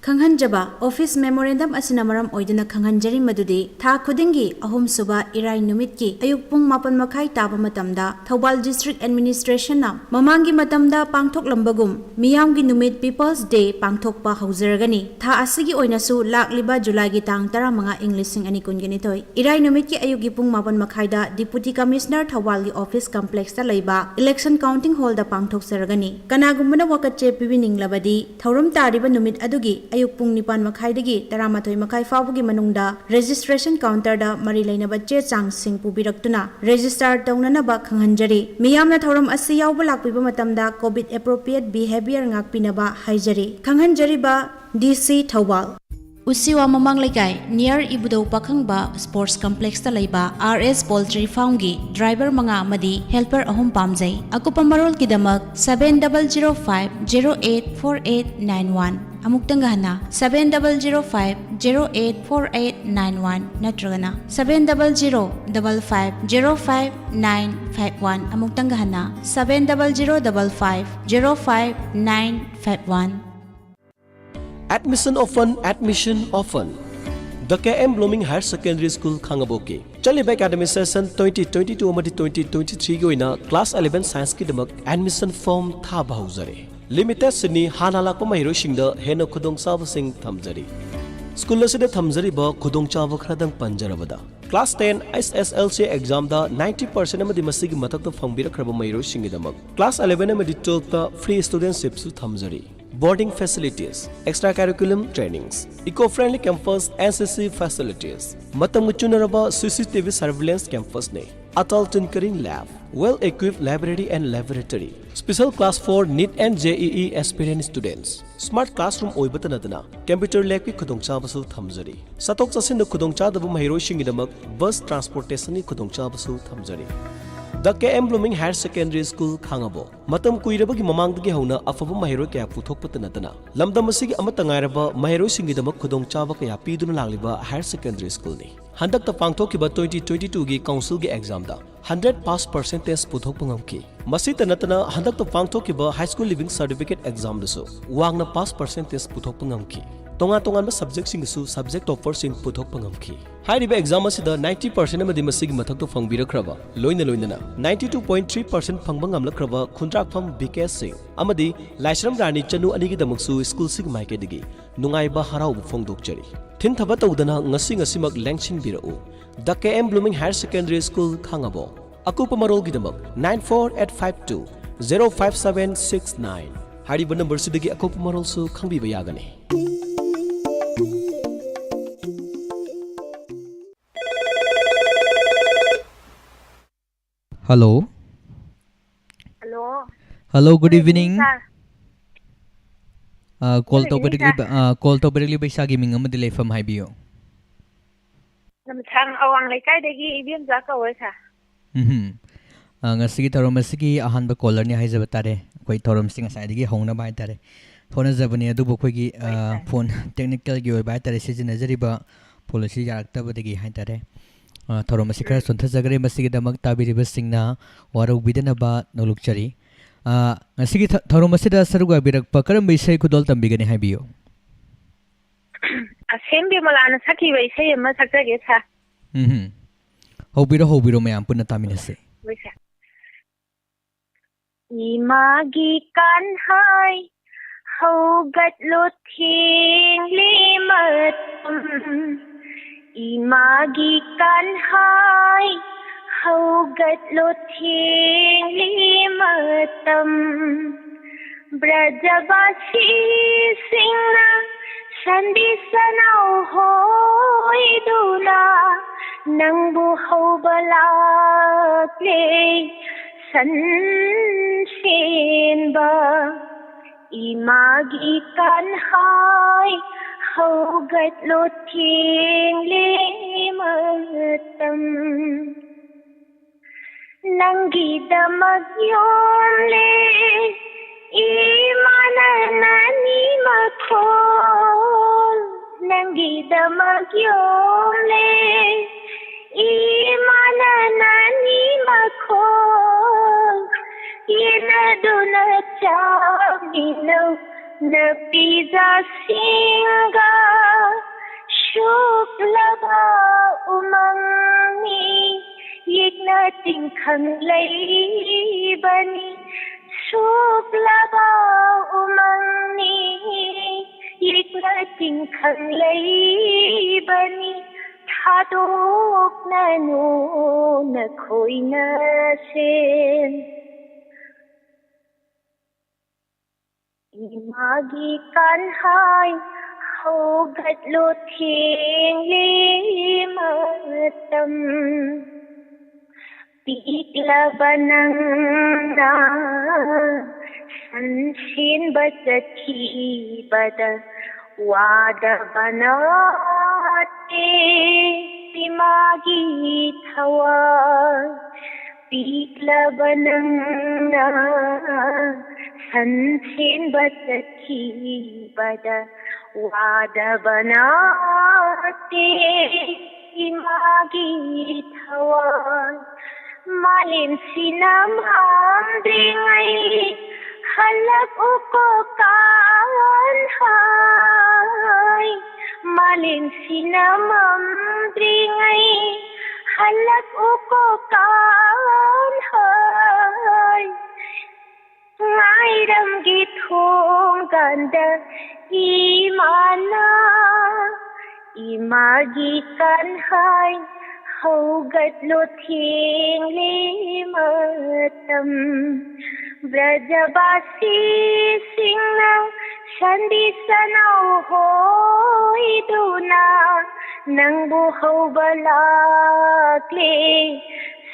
ꯈꯪꯍꯟꯖꯕ, office memorandum ꯑꯁꯤꯅ ꯃꯔꯝ ꯑꯣꯏꯗꯨꯅ ꯈꯪꯍꯟꯖꯔꯤ ꯃꯗꯨꯗꯤ ꯊꯥ ꯈꯨꯗꯤꯡꯒꯤ ꯑꯍꯨꯝꯁꯨꯕ ꯏꯔꯥꯏ ꯅꯨꯃꯤꯠꯀꯤ ꯑꯌꯨꯛ ꯄꯨꯡ ꯃꯥꯄꯟ ꯃꯈꯥꯏ ꯇꯥꯕ ꯃꯇꯝꯗ ꯊꯧꯕꯥꯜ District Administration ꯅ ꯃꯃꯥꯡꯒꯤ ꯃꯇꯝꯗ ꯄꯥꯡꯊꯣꯛꯂꯝꯕꯒꯨꯝ ꯃꯤꯌꯥꯝꯒꯤ ꯅꯨꯃꯤꯠ People's Day ꯄꯥꯡꯊꯣꯛꯄ ꯍꯧꯖꯔꯒꯅꯤ꯫ ꯊꯥ ꯑꯁꯤꯒꯤ ꯑꯣꯏꯅꯁꯨ ꯂꯥꯛꯂꯤꯕ July ꯒꯤ ꯇꯥꯡ ꯇꯔꯥꯃꯉꯥ, ꯏꯪ ꯂꯤꯁꯤꯡ ꯑꯅꯤ ꯀꯨꯟꯒ ꯅꯤꯊꯣꯏ, ꯏꯔꯥꯏ ꯅꯨꯃꯤꯠꯀꯤ ꯑꯌꯨꯛꯀꯤ ꯄꯨꯡ ꯃꯥꯄꯟ ꯃꯈꯥꯏꯗ Deputy Commissioner ꯊꯧꯕꯥꯜꯒꯤ office complex ꯇ ꯂꯩꯕ Election Counting Hall ꯗ ꯄꯥꯡꯊꯣꯛꯆꯔꯒꯅꯤ꯫ ꯀꯅꯥꯒꯨꯝꯕꯅ ꯋꯥꯀꯠꯆꯦ ꯄꯤꯕꯤꯅꯤꯡꯂꯕꯗꯤ ꯊꯧꯔꯝ ꯇꯥꯔꯤꯕ ꯅꯨꯃꯤꯠ ꯑꯗꯨꯒꯤ ꯑꯌꯨꯛ ꯄꯨꯡ ꯅꯤꯄꯥꯟ ꯃꯈꯥꯏꯗꯒꯤ ꯇꯔꯥꯃꯥꯊꯣꯏ ꯃꯈꯥꯏ ꯐꯥꯎꯕꯒꯤ ꯃꯅꯨꯡꯗ registration counter ꯗ ꯃꯔꯤ ꯂꯩꯅꯕ ꯆꯦ ꯆꯥꯡꯁꯤꯡ ꯄꯨꯕꯤꯔꯛꯇꯨꯅ register ꯇꯧꯅꯅꯕ ꯈꯪꯍꯟꯖꯔꯤ꯫ ꯃꯤꯌꯥꯝꯅ ꯊꯧꯔꯝ ꯑꯁꯤ ꯌꯥꯎꯕ ꯂꯥꯛꯄꯤꯕ ꯃꯇꯝꯗ COVID appropriate behavior ꯉꯥꯛꯄꯤꯅꯕ ꯍꯥꯏꯖꯔꯤ꯫ ꯈꯪꯍꯟꯖꯔꯤꯕ DC ꯊꯧꯕꯥꯜ꯫ ꯎꯁꯤꯋꯥ ꯃꯃꯥꯡ ꯂꯩꯀꯥꯏ, near ꯏꯕꯨꯙꯧ ꯄꯥꯈꯪꯕ Sports Complex ꯇ ꯂꯩꯕ RS Poultry Farm ꯒꯤ driver ꯃꯉꯥ ꯑꯃꯗꯤ helper ꯑꯍꯨꯝ ꯄꯥꯝꯖꯩ꯫ ꯑꯀꯨꯞꯄ ꯃꯔꯣꯜꯒꯤꯗꯃꯛ seven double zero five zero eight four eight nine one꯫ ꯑꯃꯨꯛꯇꯪꯒ ꯍꯟꯅ, seven double zero five zero eight four eight nine one ꯅꯠꯇ꯭ꯔꯒꯅ seven double zero double five zero five nine five one꯫ ꯑꯃꯨꯛꯇꯪꯒ ꯍꯟꯅ, seven double zero double five zero five nine five one꯫ Admission open, admission open. The K M Blooming Higher Secondary School, ꯈꯥꯉꯕꯣꯛꯀꯤ꯫ ꯆꯠꯂꯤꯕ academic session twenty twenty-two ꯑꯃꯗꯤ twenty twenty-three ꯒꯤ ꯑꯣꯏꯅ class eleven Science ꯀꯤꯗꯃꯛ admission form ꯊꯥꯕ ꯍꯧꯖꯔꯦ꯫ Limited seat ꯅꯤ, ꯍꯥꯟꯅ ꯂꯥꯛꯄ ꯃꯍꯩꯔꯣꯏꯁꯤꯡꯗ ꯍꯦꯟꯅ ꯈꯨꯗꯣꯡꯆꯥꯕꯁꯤꯡ ꯊꯝꯖꯔꯤ꯫ ꯁ꯭ꯀꯨꯜ ꯑꯁꯤꯗ ꯊꯝꯖꯔꯤꯕ ꯈꯨꯗꯣꯡꯆꯥꯕ ꯈꯔꯗꯪ ꯄꯟꯖꯔꯕꯗ, class ten H S L C exam ꯗ ninety percent ꯑꯃꯗꯤ ꯃꯁꯤꯒꯤ ꯃꯊꯛꯇ ꯐꯪꯕꯤꯔꯛꯈ꯭ꯔꯕ ꯃꯍꯩꯔꯣꯏꯁꯤꯡꯒꯤꯗꯃꯛ class eleven ꯑꯃꯗꯤ twelve ꯇ free studentship ꯁꯨ ꯊꯝꯖꯔꯤ꯫ Boarding facilities, extra curriculum trainings, eco friendly campus, N C C facilities, ꯃꯇꯝꯒ ꯆꯨꯅꯔꯕ C C T V surveillance campus ꯅꯤ꯫ Atal Tinkering Lab, well equipped library and laboratory, special class for NEET and J E E aspirant students, smart classroom ꯑꯣꯏꯕꯇ ꯅꯠꯇꯅ computer lab ꯀꯤ ꯈꯨꯗꯣꯡꯆꯥꯕꯁꯨ ꯊꯝꯖꯔꯤ꯫ ꯆꯠꯊꯣꯛ ꯆꯠꯁꯤꯟꯗ ꯈꯨꯗꯣꯡꯆꯥꯗꯕ ꯃꯍꯩꯔꯣꯏꯁꯤꯡꯒꯤꯗꯃꯛ bus transportation ꯒꯤ ꯈꯨꯗꯣꯡꯆꯥꯕꯁꯨ ꯊꯝꯖꯔꯤ꯫ The K M Blooming Higher Secondary School, ꯈꯥꯉꯕꯣꯛ꯫ ꯃꯇꯝ ꯀꯨꯏꯔꯕꯒꯤ ꯃꯃꯥꯡꯗꯒꯤ ꯍꯧꯅ ꯑꯐꯕ ꯃꯍꯩꯔꯣꯏ ꯀꯌꯥ ꯄꯨꯊꯣꯛꯄꯇ ꯅꯠꯇꯅ ꯂꯝꯗꯝ ꯑꯁꯤꯒꯤ ꯑꯃꯠꯇ ꯉꯥꯏꯔꯕ ꯃꯍꯩꯔꯣꯏꯁꯤꯡꯒꯤꯗꯃꯛ ꯈꯨꯗꯣꯡꯆꯥꯕ ꯀꯌꯥ ꯄꯤꯗꯨꯅ ꯂꯥꯛꯂꯤꯕ higher secondary school ꯅꯤ꯫ ꯍꯟꯗꯛꯇ ꯄꯥꯡꯊꯣꯛꯈꯤꯕ twenty twenty-two ꯒꯤ council ꯒꯤ exam ꯗ hundred pass percentage ꯄꯨꯊꯣꯛꯄ ꯉꯝꯈꯤ꯫ ꯃꯁꯤꯇ ꯅꯠꯇꯅ ꯍꯟꯗꯛꯇ ꯄꯥꯡꯊꯣꯛꯈꯤꯕ high school leaving certificate exam ꯗꯁꯨ ꯋꯥꯡꯅ pass percentage ꯄꯨꯊꯣꯛꯄ ꯉꯝꯈꯤ꯫ ꯇꯣꯉꯥꯟ ꯇꯣꯉꯥꯟꯕ subject ꯁꯤꯡꯗꯁꯨ subject topper ꯁꯤꯡ ꯄꯨꯊꯣꯛꯄ ꯉꯝꯈꯤ꯫ ꯍꯥꯏꯔꯤꯕ exam ꯑꯁꯤꯗ ninety percent ꯑꯃꯗꯤ ꯃꯁꯤꯒꯤ ꯃꯊꯛꯇ ꯐꯪꯕꯤꯔꯛꯈ꯭ꯔꯕ, ꯂꯣꯏꯅ ꯂꯣꯏꯅꯅ ninety two point three percent ꯐꯪꯕ ꯉꯝꯂꯛꯈ꯭ꯔꯕ ꯈꯨꯟꯗ꯭ꯔꯥꯛꯐꯝ ꯕꯤꯀꯦꯁ ꯁꯤꯡ ꯑꯃꯗꯤ ꯂꯥꯏꯁ꯭ꯔꯝ ꯔꯥꯅꯤ ꯆꯅꯨ ꯑꯅꯤꯒꯤꯗꯃꯛꯁꯨ school ꯁꯤꯒꯤ ꯃꯥꯏꯀꯩꯗꯒꯤ ꯅꯨꯡꯉꯥꯏꯕ ꯍꯔꯥꯎꯕ ꯐꯣꯡꯗꯣꯛꯆꯔꯤ꯫ ꯊꯤꯟꯊꯕ ꯇꯧꯗꯅ ꯉꯁꯤ ꯉꯁꯤꯃꯛ ꯂꯦꯡꯁꯤꯟꯕꯤꯔꯛꯎ꯫ The K M Blooming Higher Secondary School, ꯈꯥꯉꯕꯣꯛ꯫ ꯑꯀꯨꯞꯄ ꯃꯔꯣꯜꯒꯤꯗꯃꯛ nine four eight five two zero five seven six nine ꯍꯥꯏꯔꯤꯕ number ꯁꯤꯗꯒꯤ ꯑꯀꯨꯞꯄ ꯃꯔꯣꯜꯁꯨ ꯈꯪꯕꯤꯕ ꯌꯥꯒꯅꯤ꯫ Hello. Hello. Hello, good Good evening, evening. Sir. ꯑ, call Good evening, ꯇꯧꯕꯤꯔꯛꯂꯤꯕ, sir. ꯑ, call ꯇꯧꯕꯤꯔꯛꯂꯤꯕ ꯏꯁꯥꯒꯤ ꯃꯤꯡ ꯑꯃꯗꯤ ꯂꯩꯐꯝ ꯍꯥꯏꯕꯤꯌꯨ꯫ ꯂꯝꯁꯥꯡ ꯑꯋꯥꯡ ꯂꯩꯀꯥꯏꯗꯒꯤ ꯏꯕꯦꯝꯆꯥ ꯀꯧꯋꯦ, sir. ꯎꯝꯍꯨꯝ꯫ ꯑ, ꯉꯁꯤꯒꯤ ꯊꯧꯔꯝ ꯑꯁꯤꯒꯤ ꯑꯍꯥꯟꯕ caller ꯅꯤ ꯍꯥꯏꯖꯕ ꯇꯥꯔꯦ꯫ ꯑꯩꯈꯣꯏ ꯊꯧꯔꯝꯁꯤ ꯉꯁꯥꯏꯗꯒꯤ ꯍꯧꯅꯕ ꯍꯥꯏꯇꯥꯔꯦ ꯍꯣꯠꯅꯖꯕꯅꯤ, ꯑꯗꯨꯕꯨ ꯑꯩꯈꯣꯏꯒꯤ, ꯍꯣꯏ, ꯑ, sir. Phone technical ꯒꯤ ꯑꯣꯏꯕ ꯍꯥꯏꯇꯥꯔꯦ, ꯁꯤꯖꯤꯟꯅꯖꯔꯤꯕ phone ꯑꯁꯤ ꯌꯥꯔꯛꯇꯕꯗꯒꯤ ꯍꯥꯏꯇꯥꯔꯦ, ꯑ, ꯊꯧꯔꯝ ꯑꯁꯤ ꯈꯔ ꯎꯝ꯫ ꯆꯣꯟꯊꯖꯈ꯭ꯔꯦ꯫ ꯃꯁꯤꯒꯤꯗꯃꯛ ꯇꯥꯕꯤꯔꯤꯕꯁꯤꯡꯅ ꯋꯥꯔꯧꯕꯤꯗꯅꯕ ꯅꯣꯂꯨꯛꯆꯔꯤ꯫ ꯑ, ꯉꯁꯤꯒꯤ ꯊ-, ꯊꯧꯔꯝ ꯑꯁꯤꯗ ꯁꯔꯨꯛ ꯌꯥꯕꯤꯔꯛꯄ ꯀꯔꯝꯕ ꯏꯁꯩ ꯈꯨꯗꯣꯜ ꯇꯝꯕꯤꯒꯅꯤ ꯍꯥꯏꯕꯤꯌꯨ? ꯑꯁꯦꯝꯕꯤ ꯃꯂꯥꯅ ꯁꯛꯈꯤꯕ ꯏꯁꯩ ꯑꯃ ꯁꯛꯆꯒꯦ, sir. ꯎꯝꯍꯨꯝ꯫ ꯍꯧꯕꯤꯔꯣ, ꯍꯧꯕꯤꯔꯣ, ꯃꯌꯥꯝ ꯄꯨꯟꯅ ꯇꯥꯃꯤꯟꯅꯁꯤ꯫ ꯍꯣꯏ, sir. ꯏꯃꯥꯒꯤ ꯀꯥꯟꯍꯥꯏ ꯍꯧꯒꯠꯂꯣ ꯊꯦꯡꯂꯤ ꯃꯇꯝ, ꯏꯃꯥꯒꯤ ꯀꯥꯟꯍꯥꯏ ꯍꯧꯒꯠꯂꯣ ꯊꯦꯡꯂꯤ ꯃꯇꯝ꯫ ꯕ꯭ꯔꯖꯕꯥꯁꯤꯁꯤꯡꯅ ꯁꯟꯕꯤ ꯁꯟꯅꯥꯎ ꯍꯣꯏꯗꯨꯅ ꯅꯪꯕꯨ ꯍꯧꯕ ꯂꯥꯛꯂꯦ꯫ ꯁꯟ ꯁꯦꯟꯕ ꯏꯃꯥꯒꯤ ꯀꯥꯟꯍꯥꯏ ꯍꯧꯒꯠꯂꯣ ꯊꯦꯡꯂꯦ ꯃꯇꯝ꯫ ꯅꯪꯒꯤꯗꯃꯛ ꯌꯣꯝꯂꯦ ꯏꯃꯥꯅ ꯅꯅꯤ ꯃꯈꯣꯜ, ꯅꯪꯒꯤꯗꯃꯛ ꯌꯣꯝꯂꯦ ꯏꯃꯥꯅ ꯅꯅꯤ ꯃꯈꯣꯜ꯫ ꯌꯦꯟꯅꯗꯨꯅ ꯆꯥꯃꯤꯟꯅꯧ ꯅꯄꯤꯖꯥꯁꯤꯡꯒ꯫ ꯁꯨꯞꯂꯕ ꯎꯃꯪꯅꯤ ꯌꯦꯛꯅ ꯇꯤꯡꯈꯪ ꯂꯩꯕꯅꯤ꯫ ꯁꯨꯞꯂꯕ ꯎꯃꯪꯅꯤ ꯌꯦꯛꯅ ꯇꯤꯡꯈꯪ ꯂꯩꯕꯅꯤ꯫ ꯊꯥꯗꯣꯛꯅꯅꯨ ꯅꯈꯣꯏ ꯅꯁꯦꯟ꯫ ꯏꯃꯥꯒꯤ ꯀꯥꯟꯍꯥꯏ ꯍꯧꯒꯠꯂꯣ ꯊꯦꯡꯂꯦ ꯃꯇꯝ꯫ ꯄꯤꯛꯂꯕ ꯅꯪꯅ ꯁꯟ ꯁꯦꯟꯕ ꯆꯠꯈꯤꯕꯗ ꯋꯥꯗꯕ ꯅꯠꯇꯦ ꯏꯃꯥꯒꯤ ꯊꯋꯥꯏ꯫ ꯄꯤꯛꯂꯕ ꯅꯪꯅ ꯁꯟ ꯁꯦꯟꯕ ꯆꯠꯈꯤꯕꯗ ꯋꯥꯗꯕ ꯅꯠꯇꯦ ꯏꯃꯥꯒꯤ ꯊꯋꯥꯏ꯫ ꯃꯥꯂꯦꯝꯁꯤꯅ ꯃꯝꯗ꯭ꯔꯤꯉꯩ ꯍꯜꯂꯛꯎꯀꯣ ꯀꯥꯟꯍꯥꯏ꯫ ꯃꯥꯂꯦꯝꯁꯤꯅ ꯃꯝꯗ꯭ꯔꯤꯉꯩ ꯍꯜꯂꯛꯎꯀꯣ ꯀꯥꯟꯍꯥꯏ꯫ ꯉꯥꯏꯔꯝꯒꯤ ꯊꯣꯡꯒꯥꯟꯗ ꯏꯃꯥꯅ ꯏꯃꯥꯒꯤ ꯀꯥꯟꯍꯥꯏ ꯍꯧꯒꯠꯂꯣ ꯊꯦꯡꯂꯦ ꯃꯇꯝ꯫ ꯕ꯭ꯔꯖꯕꯥꯁꯤꯁꯤꯡꯅ ꯁꯟꯗꯤ ꯁꯅꯧ ꯍꯣꯏꯗꯨꯅ ꯅꯪꯕꯨ ꯍꯧꯕ ꯂꯥꯛꯂꯦ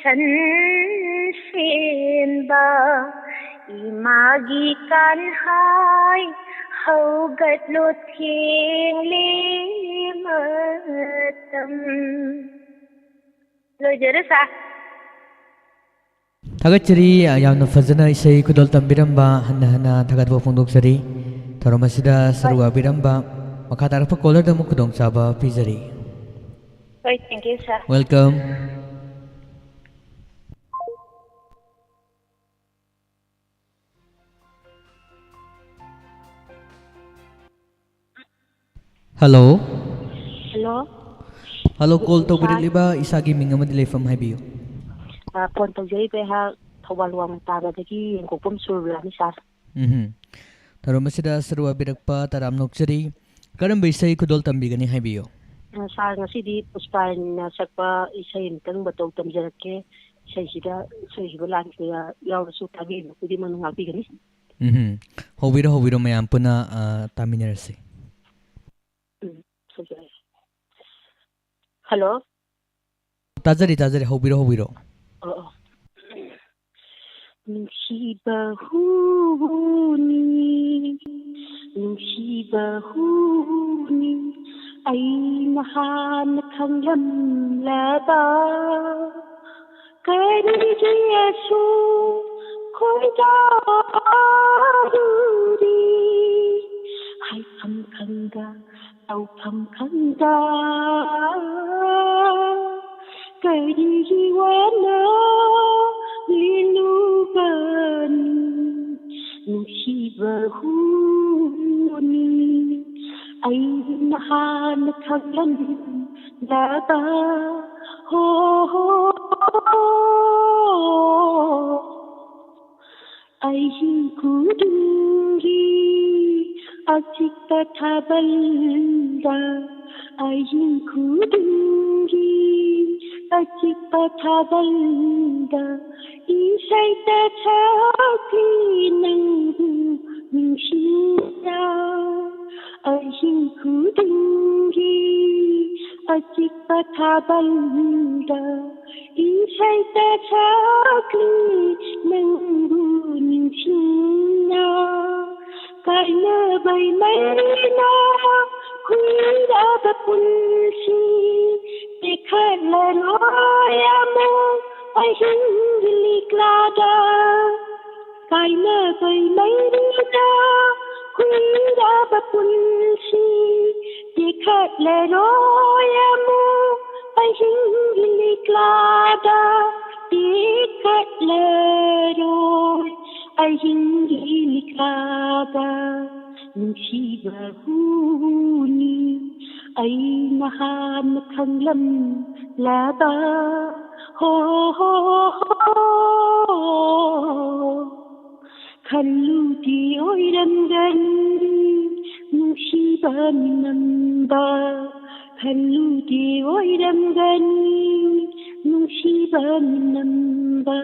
ꯁꯟ ꯁꯦꯟꯕ꯫ ꯏꯃꯥꯒꯤ ꯀꯥꯟꯍꯥꯏ ꯍꯧꯒꯠꯂꯣ ꯊꯦꯡꯂꯦ ꯃꯇꯝ꯫ ꯂꯣꯏꯖꯔꯦ ꯁꯥꯔ꯫ ꯊꯥꯒꯠꯆꯔꯤ, ꯌꯥꯝꯅ ꯐꯖꯅ ꯏꯁꯩ ꯈꯨꯗꯣꯜ ꯇꯝꯕꯤꯔꯝꯕ, ꯍꯟꯅ ꯍꯟꯅ ꯊꯥꯒꯠꯄ ꯐꯣꯡꯗꯣꯛꯆꯔꯤ꯫ ꯊꯧꯔꯝ ꯑꯁꯤꯗ ꯁꯔꯨꯛ ꯌꯥꯕꯤꯔꯝꯕ ꯃꯈꯥ ꯇꯥꯔꯛꯄ ꯀꯣꯂꯔꯗ ꯑꯃꯨꯛ ꯈꯨꯗꯣꯡꯆꯥꯕ ꯄꯤꯖꯔꯤ꯫ ꯍꯣꯏ, thank you, sir꯫ Welcome꯫ Hello. Hello. Hello, call sir. ꯇꯧꯕꯤꯔꯛꯂꯤꯕ ꯏꯁꯥꯒꯤ ꯃꯤꯡ ꯑꯃꯗꯤ ꯂꯩꯐꯝ ꯍꯥꯏꯕꯤꯌꯨ꯫ ꯑ, ꯐꯣꯟ ꯇꯧꯖꯔꯤꯕ ꯑꯩꯍꯥꯛ ꯊꯧꯕꯥꯜ ꯋꯥꯡꯃ ꯇꯥꯕꯗꯒꯤ ꯌꯦꯡꯀꯣꯛꯄꯝ ꯁꯨꯔꯕꯤꯂꯥꯅꯤ, ꯁꯥꯔ꯫ ꯎꯝꯍꯨꯝ꯫ ꯊꯧꯔꯝ ꯑꯁꯤꯗ ꯁꯔꯨꯛ ꯌꯥꯕꯤꯔꯛꯄ ꯇꯔꯥꯝꯅ ꯑꯣꯛꯆꯔꯤ꯫ ꯀꯔꯝꯕ ꯏꯁꯩ ꯈꯨꯗꯣꯜ ꯇꯝꯕꯤꯒꯅꯤ ꯍꯥꯏꯕꯤꯌꯨ꯫ ꯑ, ꯁꯥꯔ, ꯉꯁꯤꯗꯤ ꯄꯨꯁꯄꯥꯅ ꯁꯛꯄ ꯏꯁꯩ ꯑꯃꯇꯪ ꯃꯇꯧ ꯇꯝꯖꯔꯛꯀꯦ꯫ ꯏꯁꯩꯁꯤꯗ ꯁꯣꯏꯈꯤꯕ ꯂꯥꯟꯈꯤꯕ ꯌꯥꯎꯔꯁꯨ ꯇꯥꯕꯤꯔꯤꯕ ꯈꯨꯗꯤꯡꯃꯛꯅ ꯉꯥꯛꯄꯤꯒꯅꯤ꯫ ꯎꯝꯍꯨꯝ꯫ ꯍꯧꯕꯤꯔꯣ, ꯍꯧꯕꯤꯔꯣ, ꯃꯌꯥꯝ ꯄꯨꯟꯅ, ꯑ, ꯇꯥꯃꯤꯟꯅꯔꯁꯤ꯫ ꯎꯝ, ꯁꯣꯏꯖꯔꯦ꯫ ꯍꯜꯂꯣ꯫ ꯇꯥꯖꯔꯤ, ꯇꯥꯖꯔꯤ, ꯍꯧꯕꯤꯔꯣ, ꯍꯧꯕꯤꯔꯣ꯫ ꯑꯣ, ꯑꯣ꯫ ꯅꯨꯡꯁꯤꯕ ꯍꯨꯅꯤ, ꯅꯨꯡꯁꯤꯕ ꯍꯨꯅꯤ, ꯑꯩꯅ ꯍꯥꯟꯅ ꯈꯪꯂꯝꯂꯕ, ꯀꯔꯤꯒꯤ ꯑꯁꯨꯛ ꯈꯣꯏꯗꯥꯔꯨꯔꯤ? ꯍꯥꯏꯐꯝ ꯈꯪꯗ, ꯇꯧꯐꯝ ꯈꯪꯗ, ꯀꯔꯤꯒꯤ ꯋꯥꯅ ꯂꯤꯂꯨꯕꯅꯤ? ꯅꯨꯡꯁꯤꯕ ꯍꯨꯅꯤ, ꯑꯩꯅ ꯍꯥꯟꯅ ꯈꯪꯂꯝꯂꯕ, ꯍꯣ, ꯍꯣ, ꯍꯣ꯫ ꯑꯍꯤꯡ ꯈꯨꯗꯤꯡꯒꯤ ꯑꯆꯤꯛꯄ ꯊꯥꯕꯜꯗ, ꯑꯍꯤꯡ ꯈꯨꯗꯤꯡꯒꯤ ꯑꯆꯤꯛꯄ ꯊꯥꯕꯜꯗ ꯏꯁꯩꯗ ꯁꯛꯂꯤ ꯅꯪꯕꯨ ꯅꯤꯡꯁꯤꯡꯅ꯫ ꯑꯍꯤꯡ ꯈꯨꯗꯤꯡꯒꯤ ꯑꯆꯤꯛꯄ ꯊꯥꯕꯜꯗ ꯏꯁꯩꯗ ꯁꯛꯂꯤ ꯅꯪꯕꯨ ꯅꯤꯡꯁꯤꯡꯅ꯫ ꯀꯥꯏꯅꯕꯩ ꯃꯩꯅ ꯈꯨꯏꯔꯕ ꯄꯨꯟꯁꯤ ꯇꯦꯛꯈꯠꯂꯔꯣꯏ ꯑꯃꯨꯛ ꯑꯍꯤꯡꯒꯤ ꯂꯤꯛꯂꯥꯗ꯫ ꯀꯥꯏꯅꯕꯩ ꯃꯩꯅ ꯈꯨꯏꯔꯕ ꯄꯨꯟꯁꯤ ꯇꯦꯛꯈꯠꯂꯔꯣꯏ ꯑꯃꯨꯛ ꯑꯍꯤꯡꯒꯤ ꯂꯤꯛꯂꯥꯗ꯫ ꯇꯦꯛꯈꯠꯂꯔꯣꯏ ꯑꯍꯤꯡꯒꯤ ꯂꯤꯛꯂꯥꯗ꯫ ꯅꯨꯡꯁꯤꯕ ꯍꯨꯅꯤ ꯑꯩꯅ ꯍꯥꯟꯅ ꯈꯪꯂꯝꯂꯕ꯫ ꯍꯣ, ꯍꯣ, ꯍꯣ, ꯍꯣ꯫ ꯈꯜꯂꯨꯗꯦ ꯑꯣꯏꯔꯝꯒꯅꯤ ꯅꯨꯡꯁꯤꯕ ꯃꯤꯅꯝꯕ꯫ ꯈꯜꯂꯨꯗꯦ ꯑꯣꯏꯔꯝꯒꯅꯤ ꯅꯨꯡꯁꯤꯕ ꯃꯤꯅꯝꯕ꯫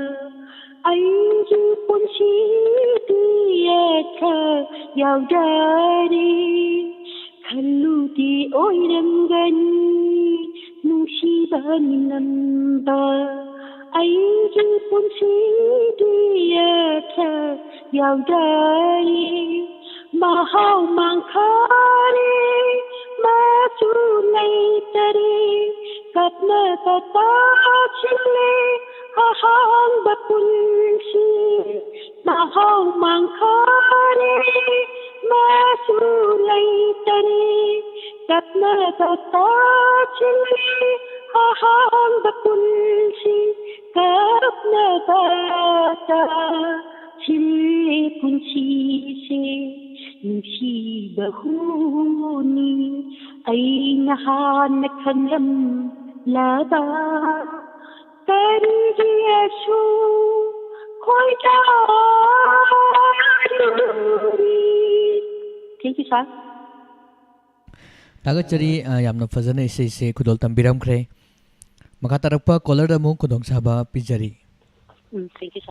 ꯑꯩꯒꯤ ꯄꯨꯟꯁꯤꯗꯤ ꯑꯊ ꯌꯥꯎꯗꯔꯦ꯫ ꯈꯜꯂꯨꯗꯦ ꯑꯣꯏꯔꯝꯒꯅꯤ ꯅꯨꯡꯁꯤꯕ ꯃꯤꯅꯝꯕ꯫ ꯑꯩꯒꯤ ꯄꯨꯟꯁꯤꯗꯤ ꯑꯊ ꯌꯥꯎꯗꯔꯦ꯫ ꯃꯍꯥꯎ ꯃꯥꯡꯈꯔꯦ, ꯃꯆꯨ ꯂꯩꯇꯔꯦ, ꯀꯞꯅꯕ ꯇꯥꯁꯤꯜꯂꯦ ꯑꯍꯥꯡꯕ ꯄꯨꯟꯁꯤ꯫ ꯃꯍꯥꯎ ꯃꯥꯡꯈꯔꯦ, ꯃꯆꯨ ꯂꯩꯇꯔꯦ, ꯀꯞꯅꯕ ꯇꯥꯁꯤꯜꯂꯦ ꯑꯍꯥꯡꯕ ꯄꯨꯟꯁꯤ꯫ ꯀꯞꯅꯕ ꯇꯥꯁꯤꯜꯂꯦ ꯄꯨꯟꯁꯤꯁꯦ꯫ ꯅꯨꯡꯁꯤꯕ ꯍꯨꯅꯤ ꯑꯩꯅ ꯍꯥꯟꯅ ꯈꯪꯂꯝꯂꯕ꯫ ꯀꯔꯤꯒꯤ ꯑꯁꯨꯛ Thank you, sir. ꯊꯥꯒꯠꯆꯔꯤ꯫ ꯑ, ꯌꯥꯝꯅ ꯐꯖꯅ ꯏꯁꯩꯁꯦ ꯈꯨꯗꯣꯜ ꯇꯝꯕꯤꯔꯝꯈ꯭ꯔꯦ꯫ ꯃꯈꯥ ꯇꯥꯔꯛꯄ ꯀꯣꯂꯔꯗ ꯑꯃꯨꯛ ꯈꯨꯗꯣꯡꯆꯥꯕ ꯄꯤꯖꯔꯤ꯫ Um, thank you, sir.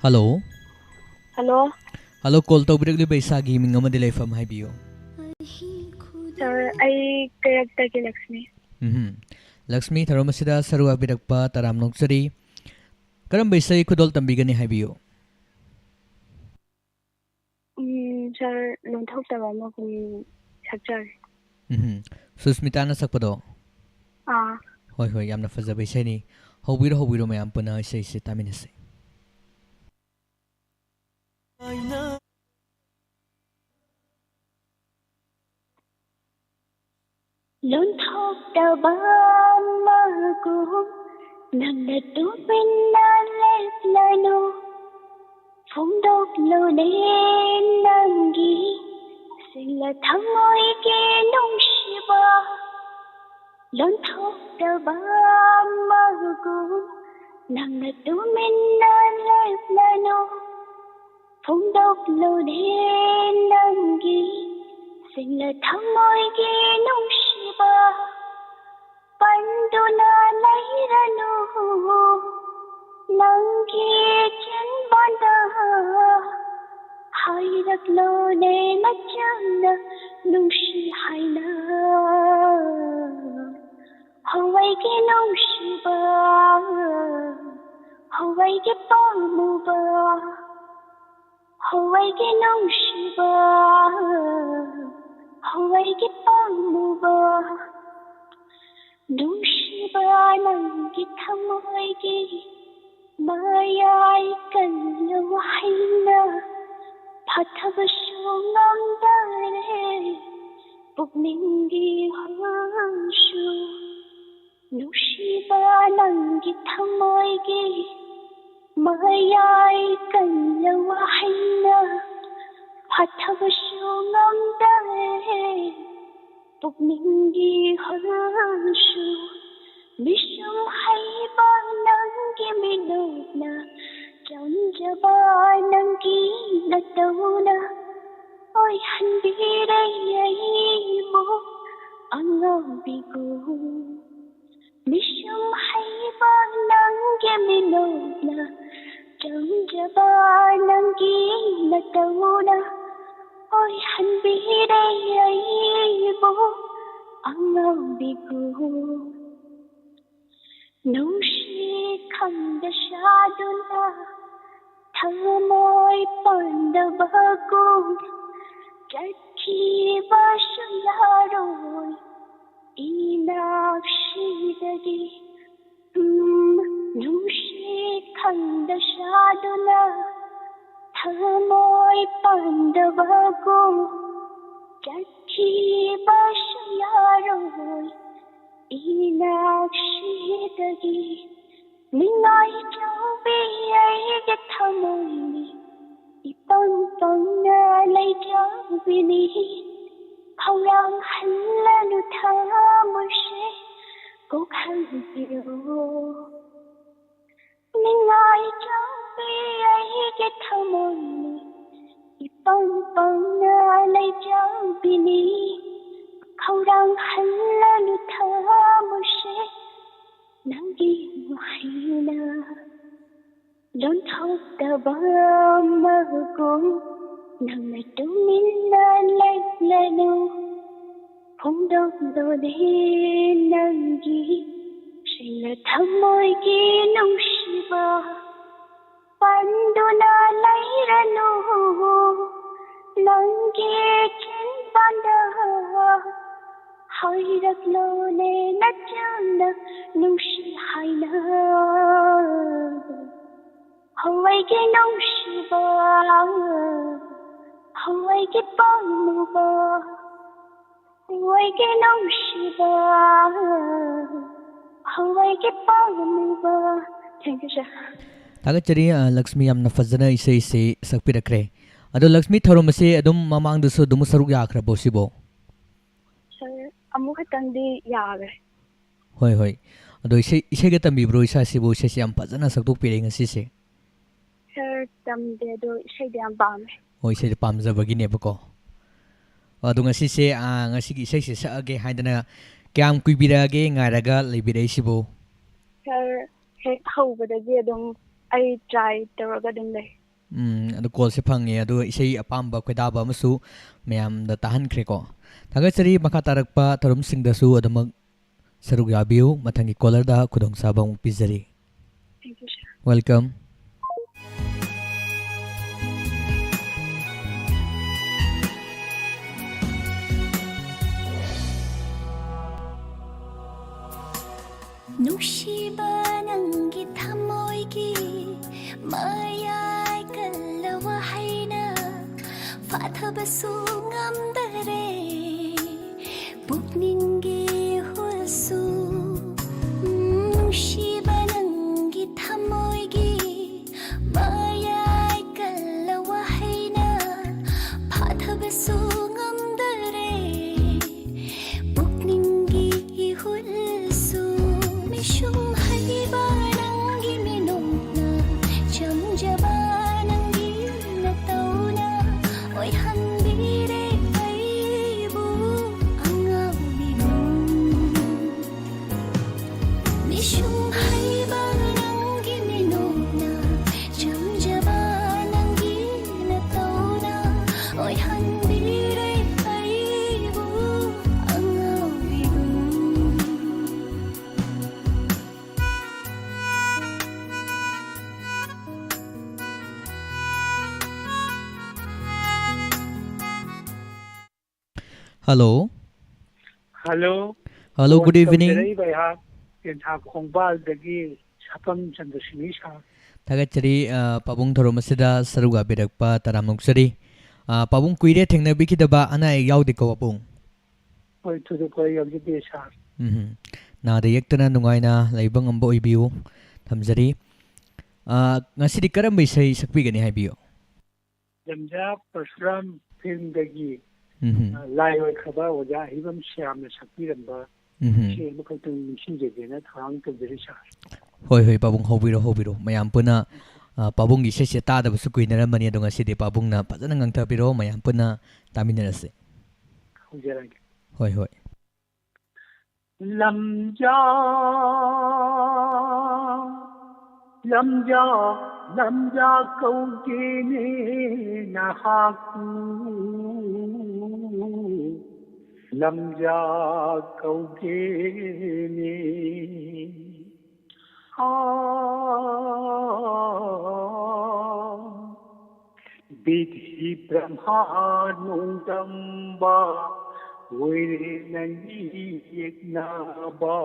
Hello. Hello. Hello, call ꯇꯧꯕꯤꯔꯛꯂꯤꯕ ꯏꯁꯥꯒꯤ ꯃꯤꯡ ꯑꯃꯗꯤ ꯂꯩꯐꯝ ꯍꯥꯏꯕꯤꯌꯨ꯫ ꯁꯥꯔ, ꯑꯩ ꯀꯩꯔꯛꯇꯒꯤ ꯂꯛꯁꯃꯤ꯫ ꯎꯝꯍꯨꯝ꯫ ꯂꯛꯁꯃꯤ, ꯊꯧꯔꯝ ꯑꯁꯤꯗ ꯁꯔꯨꯛ ꯌꯥꯕꯤꯔꯛꯄ ꯇꯔꯥꯝꯅ ꯑꯣꯛꯆꯔꯤ꯫ ꯀꯔꯝꯕ ꯏꯁꯩ ꯈꯨꯗꯣꯜ ꯇꯝꯕꯤꯒꯅꯤ ꯍꯥꯏꯕꯤꯌꯨ꯫ ꯎꯝ, ꯁꯥꯔ, ꯂꯣꯟꯊꯣꯛꯇꯕ ꯑꯃꯒꯨꯝ ꯁꯛꯆꯒꯦ꯫ ꯎꯝꯍꯨꯝ꯫ ꯁꯨꯁꯃꯤꯇꯥꯅ ꯁꯛꯄꯗꯣ? ꯑꯥ꯫ ꯍꯣꯏ, ꯍꯣꯏ, ꯌꯥꯝꯅ ꯐꯖꯕ ꯏꯁꯩꯅꯤ꯫ ꯍꯧꯕꯤꯔꯣ, ꯍꯧꯕꯤꯔꯣ, ꯃꯌꯥꯝ ꯄꯨꯟꯅ ꯏꯁꯩꯁꯦ ꯇꯥꯃꯤꯟꯅꯁꯤ꯫ ꯂꯣꯟꯊꯣꯛꯇꯕ ꯑꯃꯒꯨꯝ ꯅꯪꯅ ꯇꯨꯃꯤꯟꯅ ꯂꯦꯞꯂꯅꯨ꯫ ꯐꯣꯡꯗꯣꯛꯂꯨꯅꯦ ꯅꯪꯒꯤ ꯁꯦꯡꯂ ꯊꯃꯣꯏꯒꯤ ꯅꯨꯡꯁꯤꯕ꯫ ꯂꯣꯟꯊꯣꯛꯇꯕ ꯑꯃꯒꯨꯝ ꯅꯪꯅ ꯇꯨꯃꯤꯟꯅ ꯂꯦꯞꯂꯅꯨ꯫ ꯐꯣꯡꯗꯣꯛꯂꯨꯅꯦ ꯅꯪꯒꯤ ꯁꯦꯡꯂ ꯊꯃꯣꯏꯒꯤ ꯅꯨꯡꯁꯤꯕ꯫ ꯄꯟꯗꯨꯅ ꯂꯩꯔꯅꯨ ꯅꯪꯒꯤ ꯆꯤꯟꯕꯥꯟꯗ꯫ ꯍꯥꯏꯔꯛꯂꯣꯅꯦ ꯃꯆꯝꯅ ꯅꯨꯡꯁꯤ ꯍꯥꯏꯅ꯫ ꯍꯣ ꯑꯩꯒꯤ ꯅꯨꯡꯁꯤꯕ, ꯍꯣ ꯑꯩꯒꯤ ꯄꯥꯝꯃꯨꯕ, ꯍꯣ ꯑꯩꯒꯤ ꯅꯨꯡꯁꯤꯕ, ꯍꯣ ꯑꯩꯒꯤ ꯄꯥꯝꯃꯨꯕ꯫ ꯅꯨꯡꯁꯤꯕ ꯅꯪꯒꯤ ꯊꯃꯣꯏꯒꯤ ꯃꯌꯥꯏ ꯀꯜꯂ ꯋꯥꯍꯩꯅ ꯐꯥꯊꯕꯁꯨ ꯉꯝꯗꯔꯦ ꯄꯨꯛꯅꯤꯡꯒꯤ ꯍꯨꯜꯁꯨ꯫ ꯅꯨꯡꯁꯤꯕ ꯅꯪꯒꯤ ꯊꯃꯣꯏꯒꯤ ꯃꯌꯥꯏ ꯀꯜꯂ ꯋꯥꯍꯩꯅ ꯐꯥꯊꯕꯁꯨ ꯉꯝꯗꯔꯦ ꯄꯨꯛꯅꯤꯡꯒꯤ ꯍꯨꯜꯁꯨ꯫ ꯃꯤꯁꯨꯝ ꯍꯩꯕ ꯅꯪꯒꯤ ꯃꯤꯅꯣꯛꯅ, ꯆꯝꯖꯕ ꯅꯪꯒꯤ ꯅꯇꯧꯅ ꯑꯣꯏꯍꯟꯕꯤꯔꯦ ꯑꯩꯕꯨ ꯑꯉꯥꯎꯕꯤꯒꯨꯝ꯫ ꯃꯤꯁꯨꯝ ꯍꯩꯕ ꯅꯪꯒꯤ ꯃꯤꯅꯣꯛꯅ, ꯆꯝꯖꯕ ꯅꯪꯒꯤ ꯅꯇꯧꯅ ꯑꯣꯏꯍꯟꯕꯤꯔꯦ ꯑꯩꯕꯨ ꯑꯉꯥꯎꯕꯤꯒꯨꯝ꯫ ꯅꯨꯡꯁꯤ ꯈꯪꯗ ꯁꯥꯗꯨꯅ ꯊꯃꯣꯏ ꯄꯥꯟꯗꯕꯒꯨꯝ ꯆꯠꯈꯤꯕꯁꯨ ꯌꯥꯔꯣꯏ ꯏꯅꯥꯛꯁꯤꯗꯒꯤ꯫ ꯎꯝ, ꯅꯨꯡꯁꯤ ꯈꯪꯗ ꯁꯥꯗꯨꯅ ꯊꯃꯣꯏ ꯄꯥꯟꯗꯕꯒꯨꯝ ꯆꯠꯈꯤꯕꯁꯨ ꯌꯥꯔꯣꯏ ꯏꯅꯥꯛꯁꯤꯗꯒꯤ꯫ ꯅꯤꯡꯉꯥꯏ ꯆꯥꯎꯕꯤ ꯑꯩꯒꯤ ꯊꯃꯣꯏꯅꯤ, ꯏꯄꯪ ꯄꯪꯅ ꯂꯩꯖꯕꯤꯅꯤ꯫ ꯈꯧꯔꯥꯡ ꯍꯜꯂꯅꯨ ꯊꯃꯣꯏꯁꯦ, ꯀꯣꯛꯍꯟꯕꯤꯔꯣ꯫ ꯅꯤꯡꯉꯥꯏ ꯆꯥꯎꯕꯤ ꯑꯩꯒꯤ ꯊꯃꯣꯏꯅꯤ, ꯏꯄꯪ ꯄꯪꯅ ꯂꯩꯖꯕꯤꯅꯤ꯫ ꯈꯧꯔꯥꯡ ꯍꯜꯂꯅꯨ ꯊꯃꯣꯏꯁꯦ, ꯅꯪꯒꯤ ꯋꯥꯍꯩꯅ ꯂꯣꯟꯊꯣꯛꯇꯕ ꯑꯃꯒꯨꯝ ꯅꯪꯅ ꯇꯨꯃꯤꯟꯅ ꯂꯩꯂꯅꯨ꯫ ꯐꯣꯡꯗꯣꯛꯂꯣꯅꯦ ꯅꯪꯒꯤ ꯁꯦꯡꯅ ꯊꯃꯣꯏꯒꯤ ꯅꯨꯡꯁꯤꯕ, ꯄꯟꯗꯨꯅ ꯂꯩꯔꯅꯨ ꯅꯪꯒꯤ ꯆꯤꯟꯕꯥꯟꯗ꯫ ꯍꯥꯏꯔꯛꯂꯣꯅꯦ ꯅꯆꯝꯅ ꯅꯨꯡꯁꯤ ꯍꯥꯏꯅ꯫ ꯍꯣ ꯑꯩꯒꯤ ꯅꯨꯡꯁꯤꯕ, ꯍꯣ ꯑꯩꯒꯤ ꯄꯥꯝꯃꯨꯕ, ꯍꯣ ꯑꯩꯒꯤ ꯅꯨꯡꯁꯤꯕ, ꯍꯣ ꯑꯩꯒꯤ ꯄꯥꯝꯃꯨꯕ꯫ Thank you, sir. ꯊꯥꯒꯠꯆꯔꯤ, ꯑ, ꯂꯛꯁꯃꯤ, ꯌꯥꯝꯅ ꯐꯖꯅ ꯏꯁꯩꯁꯤ ꯁꯛꯄꯤꯔꯛꯈ꯭ꯔꯦ꯫ ꯑꯗꯣ ꯂꯛꯁꯃꯤ, ꯊꯧꯔꯝ ꯑꯁꯤ ꯑꯗꯨꯝ ꯃꯃꯥꯡꯗꯁꯨ ꯑꯗꯨꯝ ꯁꯔꯨꯛ ꯌꯥꯈ꯭ꯔꯕꯣ ꯁꯤꯕꯣ? ꯁꯥꯔ, ꯑꯃꯨꯛ ꯈꯛꯇꯪꯗꯤ ꯌꯥꯈ꯭ꯔꯦ꯫ ꯍꯣꯏ, ꯍꯣꯏ꯫ ꯑꯗꯣ ꯏꯁꯩ, ꯏꯁꯩꯒ ꯇꯝꯕꯤꯕ꯭ꯔꯣ ꯏꯁꯥꯁꯤꯕꯨ? ꯏꯁꯩꯁꯦ ꯌꯥꯝ ꯐꯖꯅ ꯁꯛꯇꯣꯛꯄꯤꯔꯦ ꯉꯁꯤꯁꯦ꯫ ꯁꯥꯔ, ꯇꯝꯗꯦ, ꯑꯗꯣ ꯏꯁꯩꯗꯤ ꯌꯥꯝ ꯄꯥꯝꯃꯦ꯫ ꯑꯣ, ꯏꯁꯩꯗꯣ ꯄꯥꯝꯖꯕꯒꯤꯅꯦꯕꯀꯣ꯫ ꯑꯗꯣ ꯉꯁꯤꯁꯦ, ꯑꯥ, ꯉꯁꯤꯒꯤ ꯏꯁꯩꯁꯦ ꯁꯛꯑꯒꯦ ꯍꯥꯏꯗꯅ ꯀꯌꯥꯝ ꯀꯨꯏꯕꯤꯔꯛꯑꯒꯦ ꯉꯥꯏꯔꯒ ꯂꯩꯕꯤꯔꯛꯏꯁꯤꯕꯨ? ꯁꯥꯔ, ꯍꯦꯛ ꯍꯧꯕꯗꯒꯤ ꯑꯗꯨꯝ ꯑꯩ ꯇ꯭ꯔꯥꯏ ꯇꯧꯔꯒ ꯑꯗꯨꯝ ꯂꯩ꯫ ꯎꯝ, ꯑꯗꯣ ꯀꯣꯜꯁꯦ ꯐꯪꯉꯦ, ꯑꯗꯣ ꯏꯁꯩ ꯑꯄꯥꯝꯕ ꯈꯣꯏꯗꯥꯕ ꯑꯃꯁꯨ ꯃꯌꯥꯝꯗ ꯇꯥꯍꯟꯈ꯭ꯔꯦꯀꯣ꯫ ꯊꯥꯒꯠꯆꯔꯤ꯫ ꯃꯈꯥ ꯇꯥꯔꯛꯄ ꯊꯧꯔꯝꯁꯤꯡꯗꯁꯨ ꯑꯗꯨꯃꯛ ꯁꯔꯨꯛ ꯌꯥꯕꯤꯌꯨ꯫ ꯃꯊꯪꯒꯤ ꯀꯣꯂꯔꯗ ꯈꯨꯗꯣꯡꯆꯥꯕ ꯑꯃꯨꯛ ꯄꯤꯖꯔꯤ꯫ Thank you, sir. Welcome. ꯅꯨꯡꯁꯤꯕ ꯅꯪꯒꯤ ꯊꯃꯣꯏꯒꯤ ꯃꯌꯥꯏ ꯀꯜꯂ ꯋꯥꯍꯩꯅ ꯐꯥꯊꯕꯁꯨ ꯉꯝꯗꯔꯦ ꯄꯨꯛꯅꯤꯡꯒꯤ ꯍꯨꯜꯁꯨ꯫ ꯅꯨꯡꯁꯤꯕ ꯅꯪꯒꯤ ꯊꯃꯣꯏꯒꯤ ꯃꯌꯥꯏ ꯀꯜꯂ ꯋꯥꯍꯩꯅ ꯐꯥꯊꯕꯁꯨ ꯉꯝꯗꯔꯦ ꯄꯨꯛꯅꯤꯡꯒꯤ ꯏꯍꯨꯜꯁꯨ꯫ ꯃꯤꯁꯨꯝ ꯍꯩꯕ ꯅꯪꯒꯤ ꯃꯤꯅꯣꯛꯅ ꯆꯝꯖꯕ ꯅꯪꯒꯤ ꯅꯇꯧꯅ ꯑꯣꯏꯍꯟꯕꯤꯔꯦ ꯑꯩꯕꯨ ꯑꯉꯥꯎꯕꯤꯕꯨ꯫ ꯃꯤꯁꯨꯝ ꯍꯩꯕ ꯅꯪꯒꯤ ꯃꯤꯅꯣꯛꯅ ꯆꯝꯖꯕ ꯅꯪꯒꯤ ꯅꯇꯧꯅ ꯑꯣꯏꯍꯟꯕꯤꯔꯦ ꯑꯩꯕꯨ ꯑꯉꯥꯎꯕꯤꯕꯨ꯫ Hello. Hello. Hello, good Phone evening. ꯇꯧꯖꯔꯛꯏꯕ ꯑꯩꯍꯥꯛ ꯇꯦꯟꯊꯥ ꯈꯣꯡꯕꯥꯜꯗꯒꯤ ꯁꯥꯄꯝ ꯆꯟꯗ꯭ꯔꯁꯤꯅꯤ ꯁꯥꯔ꯫ ꯊꯥꯒꯠꯆꯔꯤ, ꯑ, ꯄꯥꯕꯨꯡ ꯊꯧꯔꯝ ꯑꯁꯤꯗ ꯁꯔꯨꯛ ꯌꯥꯕꯤꯔꯛꯄ ꯇꯔꯥꯝꯅ ꯑꯣꯛꯆꯔꯤ꯫ ꯑ, ꯄꯥꯕꯨꯡ, ꯀꯨꯏꯔꯦ ꯊꯦꯡꯅꯕꯤꯈꯤꯗꯕ, ꯑꯅꯥ ꯑꯌꯦꯛ ꯌꯥꯎꯗꯦꯀꯣ ꯄꯥꯕꯨꯡ? ꯍꯣꯏ, ꯊꯣꯏꯗꯣꯛꯄ ꯌꯥꯎꯖꯗꯦ ꯁꯥꯔ꯫ ꯎꯝ꯫ ꯅꯥꯗ ꯌꯦꯛꯇꯅ ꯅꯨꯡꯉꯥꯏꯅ ꯂꯩꯕ ꯉꯝꯕ ꯑꯣꯏꯕꯤꯌꯨ꯫ ꯊꯝꯖꯔꯤ꯫ ꯑ, ꯉꯁꯤꯗꯤ ꯀꯔꯝꯕ ꯏꯁꯩ ꯁꯛꯄꯤꯒꯅꯤ ꯍꯥꯏꯕꯤꯌꯨ? ꯂꯝꯖꯥ ꯄꯔꯁꯨꯔꯥꯝ ꯐꯤꯂꯝꯗꯒꯤ, ꯎꯝ꯫ ꯑ, ꯂꯥꯏ ꯑꯣꯏꯈ꯭ꯔꯕ ꯑꯣꯖꯥ ꯑꯍꯤꯕꯝ ꯁ꯭ꯌꯥꯝꯅ ꯁꯛꯄꯤꯔꯝꯕ ꯎꯝ꯫ ꯏꯁꯩ ꯑꯃꯈꯛꯇꯪ ꯅꯤꯡꯁꯤꯡꯖꯒꯦꯅ ꯊꯧꯔꯥꯡ ꯇꯧꯖꯔꯤ, ꯁꯥꯔ꯫ ꯍꯣꯏ, ꯍꯣꯏ, ꯄꯥꯕꯨꯡ, ꯍꯧꯕꯤꯔꯣ, ꯍꯧꯕꯤꯔꯣ꯫ ꯃꯌꯥꯝ ꯄꯨꯟꯅ, ꯑ, ꯄꯥꯕꯨꯡꯒꯤ ꯏꯁꯩꯁꯦ ꯇꯥꯗꯕꯁꯨ ꯀꯨꯏꯅꯔꯝꯃꯅꯤ, ꯑꯗꯣ ꯉꯁꯤꯗꯤ ꯄꯥꯕꯨꯡꯅ ꯐꯖꯅ ꯉꯥꯡꯊꯕꯤꯔꯣ, ꯃꯌꯥꯝ ꯄꯨꯟꯅ ꯇꯥꯃꯤꯟꯅꯔꯁꯤ꯫ ꯍꯧꯖꯔꯒꯦ꯫ ꯍꯣꯏ, ꯍꯣꯏ꯫ ꯂꯝꯖꯥ, ꯂꯝꯖꯥ, ꯂꯝꯖꯥ ꯀꯧꯒꯦꯅꯦ ꯅꯍꯥꯛꯄꯨ, ꯂꯝꯖꯥ ꯀꯧꯒꯦꯅꯦ꯫ ꯑꯥ, ꯕꯤꯙꯤ ꯕ꯭ꯔꯍ꯭ꯃꯥ ꯅꯣꯡꯗꯝꯕ ꯑꯣꯏꯔꯦ ꯅꯪꯒꯤ ꯌꯦꯛꯅꯕ꯫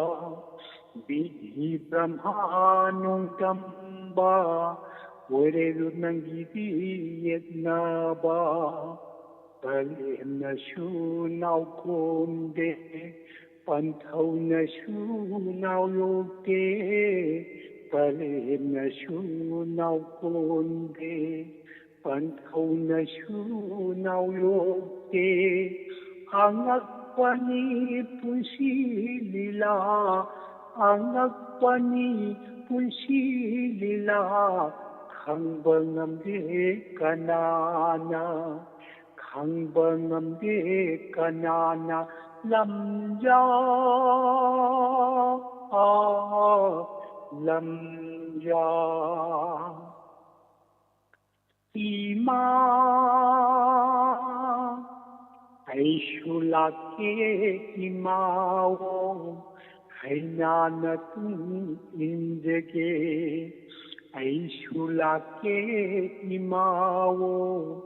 ꯕꯤꯙꯤ ꯕ꯭ꯔꯍ꯭ꯃꯥ ꯅꯣꯡꯗꯝꯕ ꯑꯣꯏꯔꯦ ꯅꯪꯒꯤꯗꯤ ꯌꯦꯛꯅꯕ꯫ ꯄꯔꯦꯝꯅꯁꯨ ꯅꯥꯎꯀꯣꯟꯗꯦ, ꯄꯟꯊꯧꯅꯁꯨ ꯅꯥꯎꯌꯣꯛꯇꯦ꯫ ꯄꯔꯦꯝꯅꯁꯨ ꯅꯥꯎꯀꯣꯟꯗꯦ, ꯄꯟꯊꯧꯅꯁꯨ ꯅꯥꯎꯌꯣꯛꯇꯦ꯫ ꯑꯉꯛꯄꯅꯤ ꯄꯨꯟꯁꯤ ꯂꯤꯂꯥ, ꯑꯉꯛꯄꯅꯤ ꯄꯨꯟꯁꯤ ꯂꯤꯂꯥ꯫ ꯈꯪꯕ ꯉꯝꯗꯦ ꯀꯅꯥꯅ, ꯈꯪꯕ ꯉꯝꯗꯦ ꯀꯅꯥꯅ꯫ ꯂꯝꯖꯥ, ꯂꯝꯖꯥ꯫ ꯏꯃꯥ, ꯑꯩꯁꯨ ꯂꯥꯛꯀꯦ ꯏꯃꯥꯑꯣ, ꯍꯩꯅꯥꯅ ꯇꯨꯡ ꯏꯟꯖꯒꯦ꯫ ꯑꯩꯁꯨ ꯂꯥꯛꯀꯦ ꯏꯃꯥꯑꯣ,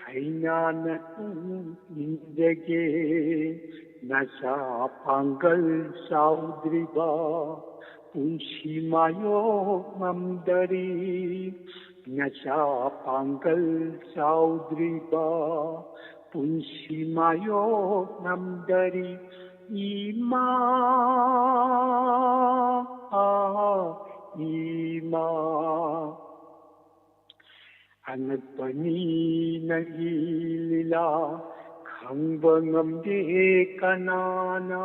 ꯍꯩꯅꯥꯅ ꯇꯨꯡ ꯏꯟꯖꯒꯦ꯫ ꯅꯆꯥ ꯄꯥꯡꯒꯜ ꯆꯥꯎꯗ꯭ꯔꯤꯕ ꯄꯨꯟꯁꯤ ꯃꯥꯌꯣꯛ ꯉꯝꯗꯔꯤ꯫ ꯅꯆꯥ ꯄꯥꯡꯒꯜ ꯆꯥꯎꯗ꯭ꯔꯤꯕ ꯄꯨꯟꯁꯤ ꯃꯥꯌꯣꯛ ꯉꯝꯗꯔꯤ꯫ ꯏꯃꯥ, ꯏꯃꯥ, ꯑꯉꯛꯄꯅꯤ꯫ ꯅꯪꯒꯤ ꯂꯤꯂꯥ ꯈꯪꯕ ꯉꯝꯗꯦ ꯀꯅꯥꯅ?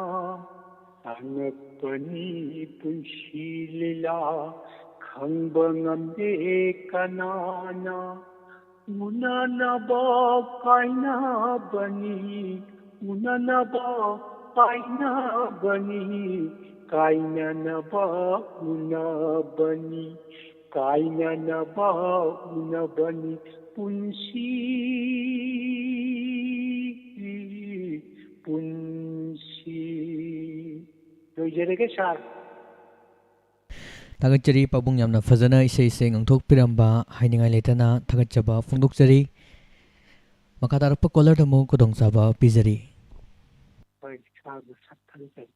ꯇꯥꯡꯉꯛꯄꯅꯤ ꯄꯨꯟꯁꯤ ꯂꯤꯂꯥ ꯈꯪꯕ ꯉꯝꯗꯦ ꯀꯅꯥꯅ? ꯎꯅꯅꯕ ꯀꯥꯏꯅꯕꯅꯤ, ꯎꯅꯅꯕ ꯀꯥꯏꯅꯕꯅꯤ, ꯀꯥꯏꯅꯅꯕ ꯎꯅꯕꯅꯤ, ꯀꯥꯏꯅꯅꯕ ꯎꯅꯕꯅꯤ ꯄꯨꯟꯁꯤ, ꯄꯨꯟꯁꯤ꯫ ꯂꯣꯏꯖꯔꯒꯦ ꯁꯥꯔ꯫ ꯊꯥꯒꯠꯆꯔꯤ ꯄꯥꯕꯨꯡ, ꯌꯥꯝꯅ ꯐꯖꯅ ꯏꯁꯩꯁꯦ ꯉꯥꯡꯊꯣꯛꯄꯤꯔꯝꯕ, ꯍꯥꯏꯅꯤꯡꯉꯥꯏ ꯂꯩꯇꯅ ꯊꯥꯒꯠꯆꯕ ꯐꯣꯡꯗꯣꯛꯆꯔꯤ꯫ ꯃꯈꯥ ꯇꯥꯔꯛꯄ ꯀꯣꯂꯔꯗ ꯑꯃꯨꯛ ꯈꯨꯗꯣꯡꯆꯥꯕ ꯄꯤꯖꯔꯤ꯫ ꯍꯣꯏ, ꯁꯥꯔꯕꯨ ꯊꯥꯒꯠꯆꯔꯤ꯫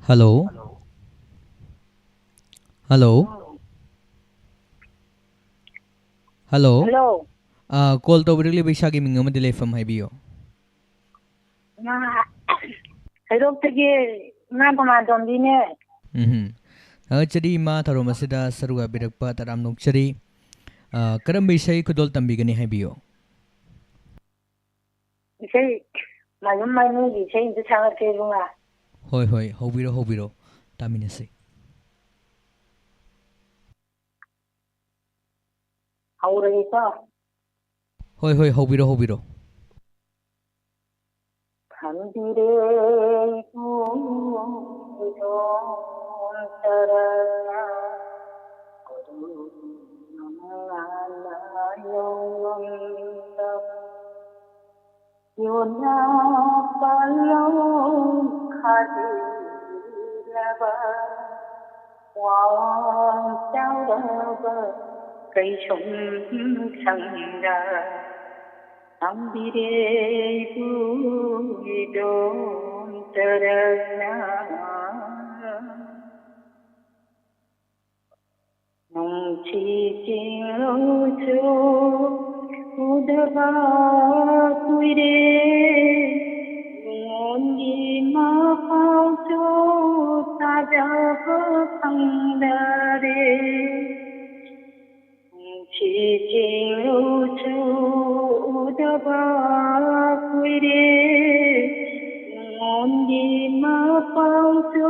ꯍꯜꯂꯣ꯫ ꯍꯜꯂꯣ꯫ ꯍꯜꯂꯣ꯫ ꯍꯜꯂꯣ꯫ ꯑꯥ, ꯀꯣꯜ ꯇꯧꯕꯤꯔꯛꯂꯤꯕ ꯏꯁꯥꯒꯤ ꯃꯤꯡ ꯑꯃꯗꯤ ꯂꯩꯐꯝ ꯍꯥꯏꯕꯤꯌꯨ꯫ ꯏꯃꯥ, ꯍꯩꯔꯣꯛꯇꯒꯤ ꯏꯃꯥ ꯊꯧꯅꯥꯖꯣꯝꯕꯤꯅꯦ꯫ ꯎꯝ꯫ ꯊꯥꯒꯠꯆꯔꯤ ꯏꯃꯥ, ꯊꯧꯔꯝ ꯑꯁꯤꯗ ꯁꯔꯨꯛ ꯌꯥꯕꯤꯔꯛꯄ ꯇꯔꯥꯝꯅ ꯑꯣꯛꯆꯔꯤ꯫ ꯑꯥ, ꯀꯔꯝꯕ ꯏꯁꯩ ꯈꯨꯗꯣꯜ ꯇꯝꯕꯤꯒꯅꯤ ꯍꯥꯏꯕꯤꯌꯨ꯫ ꯏꯁꯩ ꯃꯥꯏꯕꯝ ꯃꯥꯏꯅꯨꯒꯤ ꯏꯁꯩ ꯑꯝꯇ ꯁꯛꯂꯛꯀꯦ ꯏꯕꯨꯡꯉꯣ꯫ ꯍꯣꯏ, ꯍꯣꯏ, ꯍꯧꯕꯤꯔꯣ, ꯍꯧꯕꯤꯔꯣ, ꯇꯥꯃꯤꯟꯅꯁꯤ꯫ ꯍꯧꯔꯒꯦꯀꯣ꯫ ꯍꯣꯏ, ꯍꯣꯏ, ꯍꯧꯕꯤꯔꯣ, ꯍꯧꯕꯤꯔꯣ꯫ ꯈꯪꯕꯤꯔꯦ ꯏꯕꯨꯡ ꯏꯗꯣꯝ ꯇꯔꯛꯅ ꯀꯣꯗꯨ ꯅꯨꯡꯉꯥꯟꯅ ꯌꯧꯔꯝꯂꯕ ꯌꯣꯟꯅ ꯄꯥꯜꯂꯧ ꯈꯥꯗꯤꯔꯕ ꯋꯥꯡ ꯆꯥꯎꯔꯕ ꯀꯩꯁꯨꯝ ꯁꯪꯗ ꯊꯝꯕꯤꯔꯦ ꯏꯕꯨꯡ ꯏꯗꯣꯝ ꯇꯔꯛꯅ꯫ ꯅꯨꯡꯁꯤ ꯆꯤꯡꯂꯧꯁꯨ ꯎꯗꯕ ꯀꯨꯏꯔꯦ, ꯅꯉꯣꯟꯒꯤ ꯃꯄꯥꯎꯁꯨ ꯇꯥꯖꯕ ꯐꯪꯗꯔꯦ꯫ ꯅꯨꯡꯁꯤ ꯆꯤꯡꯂꯧꯁꯨ ꯎꯗꯕ ꯀꯨꯏꯔꯦ, ꯅꯉꯣꯟꯒꯤ ꯃꯄꯥꯎꯁꯨ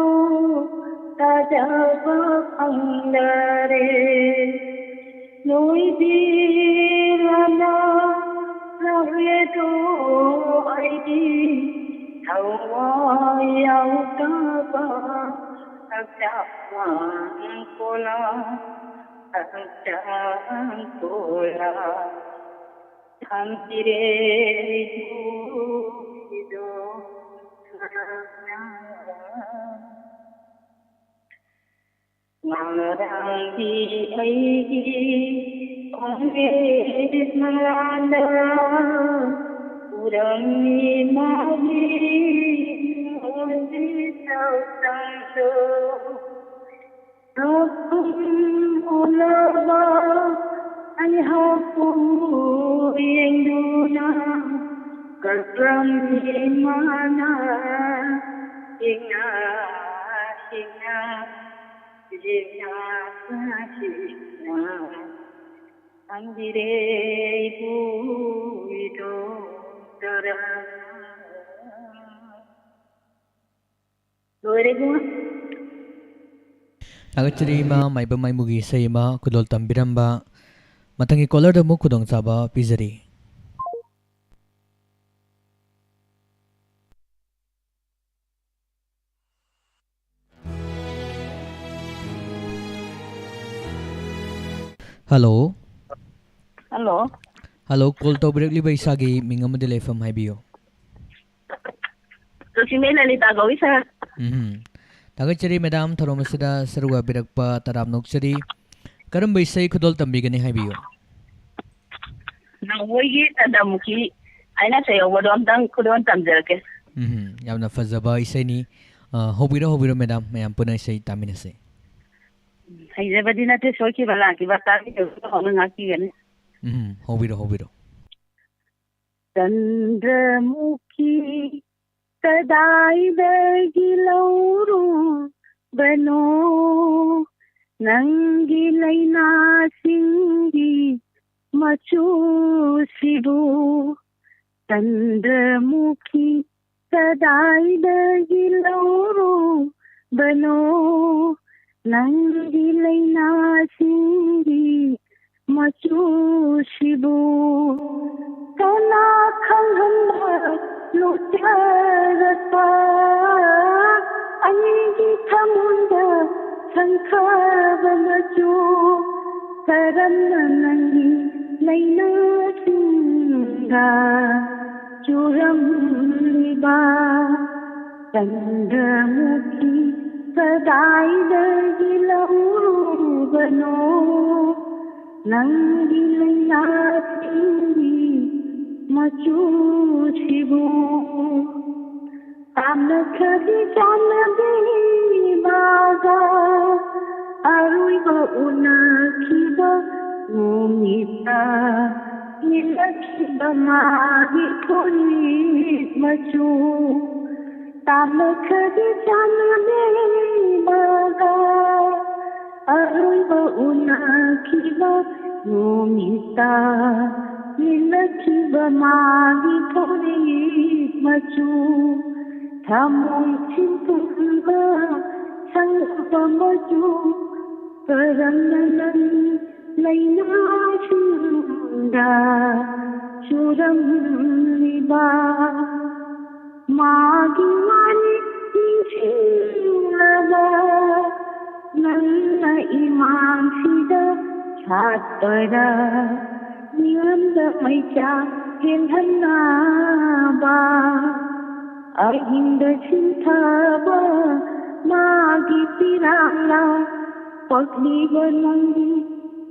ꯇꯥꯖꯕ ꯐꯪꯗꯔꯦ꯫ ꯅꯣꯏꯗꯤ ꯂꯥꯟꯅ ꯂꯥꯛꯂꯦꯗꯣ ꯑꯩꯗꯤ ꯊꯋꯥꯏ ꯌꯥꯎꯗꯕ ꯍꯛꯆꯥꯡ ꯀꯣꯂꯥ, ꯍꯛꯆꯥꯡ ꯀꯣꯂꯥ ꯊꯝꯕꯤꯔꯦ ꯑꯩꯕꯨ ꯏꯗꯣ ꯁꯔꯥꯡꯅ꯫ ꯉꯔꯥꯡꯒꯤ ꯑꯩꯒꯤ ꯈꯣꯡꯂꯦꯞ ꯃꯔꯥꯗ ꯎꯔꯝꯃꯤ ꯃꯥꯒꯤ ꯃꯣꯟꯒꯤ ꯁꯛꯇꯝꯗꯣ꯫ ꯃꯐꯝ ꯑꯣꯜꯂꯕ ꯑꯩꯍꯥꯛꯄꯨ ꯌꯦꯡꯗꯨꯅ ꯀꯞꯂꯝꯃꯤ ꯃꯥꯅ꯫ ꯌꯦꯡꯅ, ꯌꯦꯡꯅ, ꯌꯦꯡꯅ, ꯌꯦꯡꯅ, ꯈꯪꯕꯤꯔꯦ ꯏꯄꯨ ꯏꯗꯣꯝꯆꯥꯔꯥ꯫ ꯂꯣꯏꯔꯦ ꯏꯕꯨꯡꯉꯣ꯫ ꯊꯥꯒꯠꯆꯔꯤ ꯏꯃꯥ ꯃꯥꯏꯕꯝ ꯃꯥꯏꯃꯨꯒꯤ ꯏꯁꯩ ꯑꯃ ꯈꯨꯗꯣꯜ ꯇꯝꯕꯤꯔꯝꯕ꯫ ꯃꯊꯪꯒꯤ ꯀꯣꯂꯔꯗ ꯑꯃꯨꯛ ꯈꯨꯗꯣꯡꯆꯥꯕ ꯄꯤꯖꯔꯤ꯫ ꯍꯜꯂꯣ꯫ ꯍꯜꯂꯣ꯫ ꯍꯜꯂꯣ, ꯀꯣꯜ ꯇꯧꯕꯤꯔꯛꯂꯤꯕ ꯏꯁꯥꯒꯤ ꯃꯤꯡ ꯑꯃꯗꯤ ꯂꯩꯐꯝ ꯍꯥꯏꯕꯤꯌꯨ꯫ ꯂꯛꯁꯃꯤ ꯂꯂꯤꯇꯥ ꯀꯧꯏ, ꯁꯥꯔ꯫ ꯎꯝ꯫ ꯊꯥꯒꯠꯆꯔꯤ ꯃꯦꯗꯥꯝ, ꯊꯧꯔꯝ ꯑꯁꯤꯗ ꯁꯔꯨꯛ ꯌꯥꯕꯤꯔꯛꯄ ꯇꯔꯥꯝꯅ ꯑꯣꯛꯆꯔꯤ꯫ ꯀꯔꯝꯕ ꯏꯁꯩ ꯈꯨꯗꯣꯜ ꯇꯝꯕꯤꯒꯅꯤ ꯍꯥꯏꯕꯤꯌꯨ꯫ ꯅꯥꯎꯕꯣꯏꯒꯤ ꯆꯟꯗ꯭ꯔꯃꯨꯈꯤ ꯍꯥꯏꯅ ꯏꯁꯩ ꯌꯥꯎꯕꯗꯣ ꯑꯝꯇꯪ ꯈꯨꯗꯣꯜ ꯇꯝꯖꯔꯛꯀꯦ꯫ ꯎꯝ, ꯌꯥꯝꯅ ꯐꯖꯕ ꯏꯁꯩꯅꯤ꯫ ꯑ, ꯍꯧꯕꯤꯔꯣ, ꯍꯧꯕꯤꯔꯣ ꯃꯦꯗꯥꯝ, ꯃꯌꯥꯝ ꯄꯨꯟꯅ ꯏꯁꯩ ꯇꯥꯃꯤꯟꯅꯁꯤ꯫ ꯍꯩꯖꯕꯗꯤ ꯅꯠꯇꯦ, ꯁꯣꯏꯈꯤꯕ ꯂꯥꯛꯈꯤꯕ, ꯇꯥꯕꯤꯔꯒ ꯍꯧꯅ ꯉꯥꯛꯄꯤꯒꯅꯤ꯫ ꯎꯝ, ꯍꯧꯕꯤꯔꯣ, ꯍꯧꯕꯤꯔꯣ꯫ ꯆꯟꯗ꯭ꯔꯃꯨꯈꯤ ꯀꯗꯥꯏꯗꯒꯤ ꯂꯧꯔꯨꯕꯅꯣ? ꯅꯪꯒꯤ ꯂꯩꯅꯥꯁꯤꯡꯒꯤ ꯃꯆꯨꯁꯤꯕꯨ꯫ ꯆꯟꯗ꯭ꯔꯃꯨꯈꯤ ꯀꯗꯥꯏꯗꯒꯤ ꯂꯧꯔꯨꯕꯅꯣ? ꯅꯪꯒꯤ ꯂꯩꯅꯥꯁꯤꯡꯒꯤ ꯃꯆꯨꯁꯤꯕꯨ꯫ ꯀꯅꯥ ꯈꯪꯍꯟꯕ ꯂꯨꯞꯆꯔꯛꯄ ꯑꯩꯒꯤ ꯊꯃꯣꯏꯗ ꯁꯪꯈꯕ ꯃꯆꯨ? ꯀꯔꯝꯅ ꯅꯪꯒꯤ ꯂꯩꯅꯥꯁꯤꯡꯗ ꯆꯨꯔꯝꯂꯤꯕ? ꯆꯟꯗ꯭ꯔꯃꯨꯈꯤ ꯀꯗꯥꯏꯗꯒꯤ ꯂꯧꯔꯨꯕꯅꯣ? ꯅꯪꯒꯤ ꯂꯩꯅꯥꯁꯤꯡꯒꯤ ꯃꯆꯨꯁꯤꯕꯨ꯫ ꯄꯥꯝꯅꯈ꯭ꯔꯗꯤ ꯆꯥꯟꯅꯕꯤꯕꯒ ꯑꯔꯣꯏꯕ ꯎꯅꯈꯤꯕ ꯅꯨꯃꯤꯠꯇ ꯂꯤꯠꯂꯛꯈꯤꯕ ꯃꯥꯒꯤ ꯐꯨꯔꯤꯠ ꯃꯆꯨ꯫ ꯄꯥꯝꯅꯈ꯭ꯔꯗꯤ ꯆꯥꯟꯅꯕꯤꯕꯒ ꯑꯔꯣꯏꯕ ꯎꯅꯈꯤꯕ ꯅꯨꯃꯤꯠꯇ ꯂꯤꯠꯂꯛꯈꯤꯕ ꯃꯥꯒꯤ ꯐꯨꯔꯤꯠ ꯃꯆꯨ꯫ ꯊꯃꯣꯏ ꯁꯤꯟꯇꯨꯝꯕ ꯁꯪꯒꯨꯝꯕ ꯃꯆꯨ꯫ ꯀꯔꯝꯅ ꯅꯪ ꯂꯩꯅꯥꯁꯤꯡꯗ ꯆꯨꯔꯝꯂꯤꯕ? ꯃꯥꯒꯤ ꯋꯥꯔꯤ ꯅꯤꯡꯁꯤꯡꯂꯕ ꯅꯪꯅ ꯏꯃꯥꯡꯁꯤꯗ ꯁꯥꯠꯄꯔ? ꯃꯤꯉꯝꯗ ꯃꯩꯆꯥꯛ ꯍꯦꯜꯍꯟꯅꯕ ꯑꯍꯤꯡꯗ ꯁꯤꯟꯊꯕ ꯃꯥꯒꯤ ꯄꯤꯔꯥꯡꯂ? ꯄꯛꯂꯤꯕ ꯅꯪꯒꯤ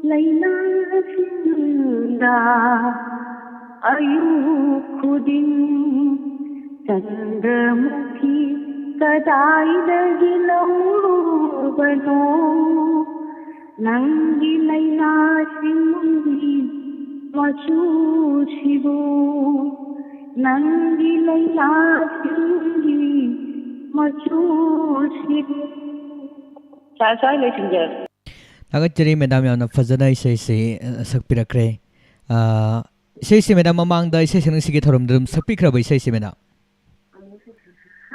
ꯂꯩꯅꯥꯁꯤꯡꯗ ꯑꯌꯨꯛ ꯈꯨꯗꯤꯡ ꯆꯟꯗ꯭ꯔꯃꯨꯈꯤ ꯀꯗꯥꯏꯗꯒꯤ ꯂꯧꯔꯨꯕꯅꯣ? ꯅꯪꯒꯤ ꯂꯩꯅꯥꯁꯤꯡꯒꯤ ꯃꯆꯨꯁꯤꯕꯨ, ꯅꯪꯒꯤ ꯂꯩꯅꯥꯁꯤꯡꯒꯤ ꯃꯆꯨꯁꯤꯕꯨ꯫ ꯁꯥꯔ, ꯁ꯭ꯋꯥꯏ ꯂꯣꯏꯁꯤꯟꯖꯔꯒꯦ꯫ ꯊꯥꯒꯠꯆꯔꯤ ꯃꯦꯗꯥꯝ, ꯌꯥꯝꯅ ꯐꯖꯅ ꯏꯁꯩꯁꯤ, ꯑ, ꯁꯛꯄꯤꯔꯛꯈ꯭ꯔꯦ꯫ ꯑ, ꯏꯁꯩꯁꯤ ꯃꯦꯗꯥꯝ ꯃꯃꯥꯡꯗ ꯏꯁꯩ ꯁꯛꯅꯤꯡꯁꯤꯒꯤ ꯊꯧꯔꯝꯗ ꯑꯗꯨꯝ ꯁꯛꯄꯤꯈ꯭ꯔꯕ ꯏꯁꯩꯁꯤ ꯃꯦꯗꯥꯝ?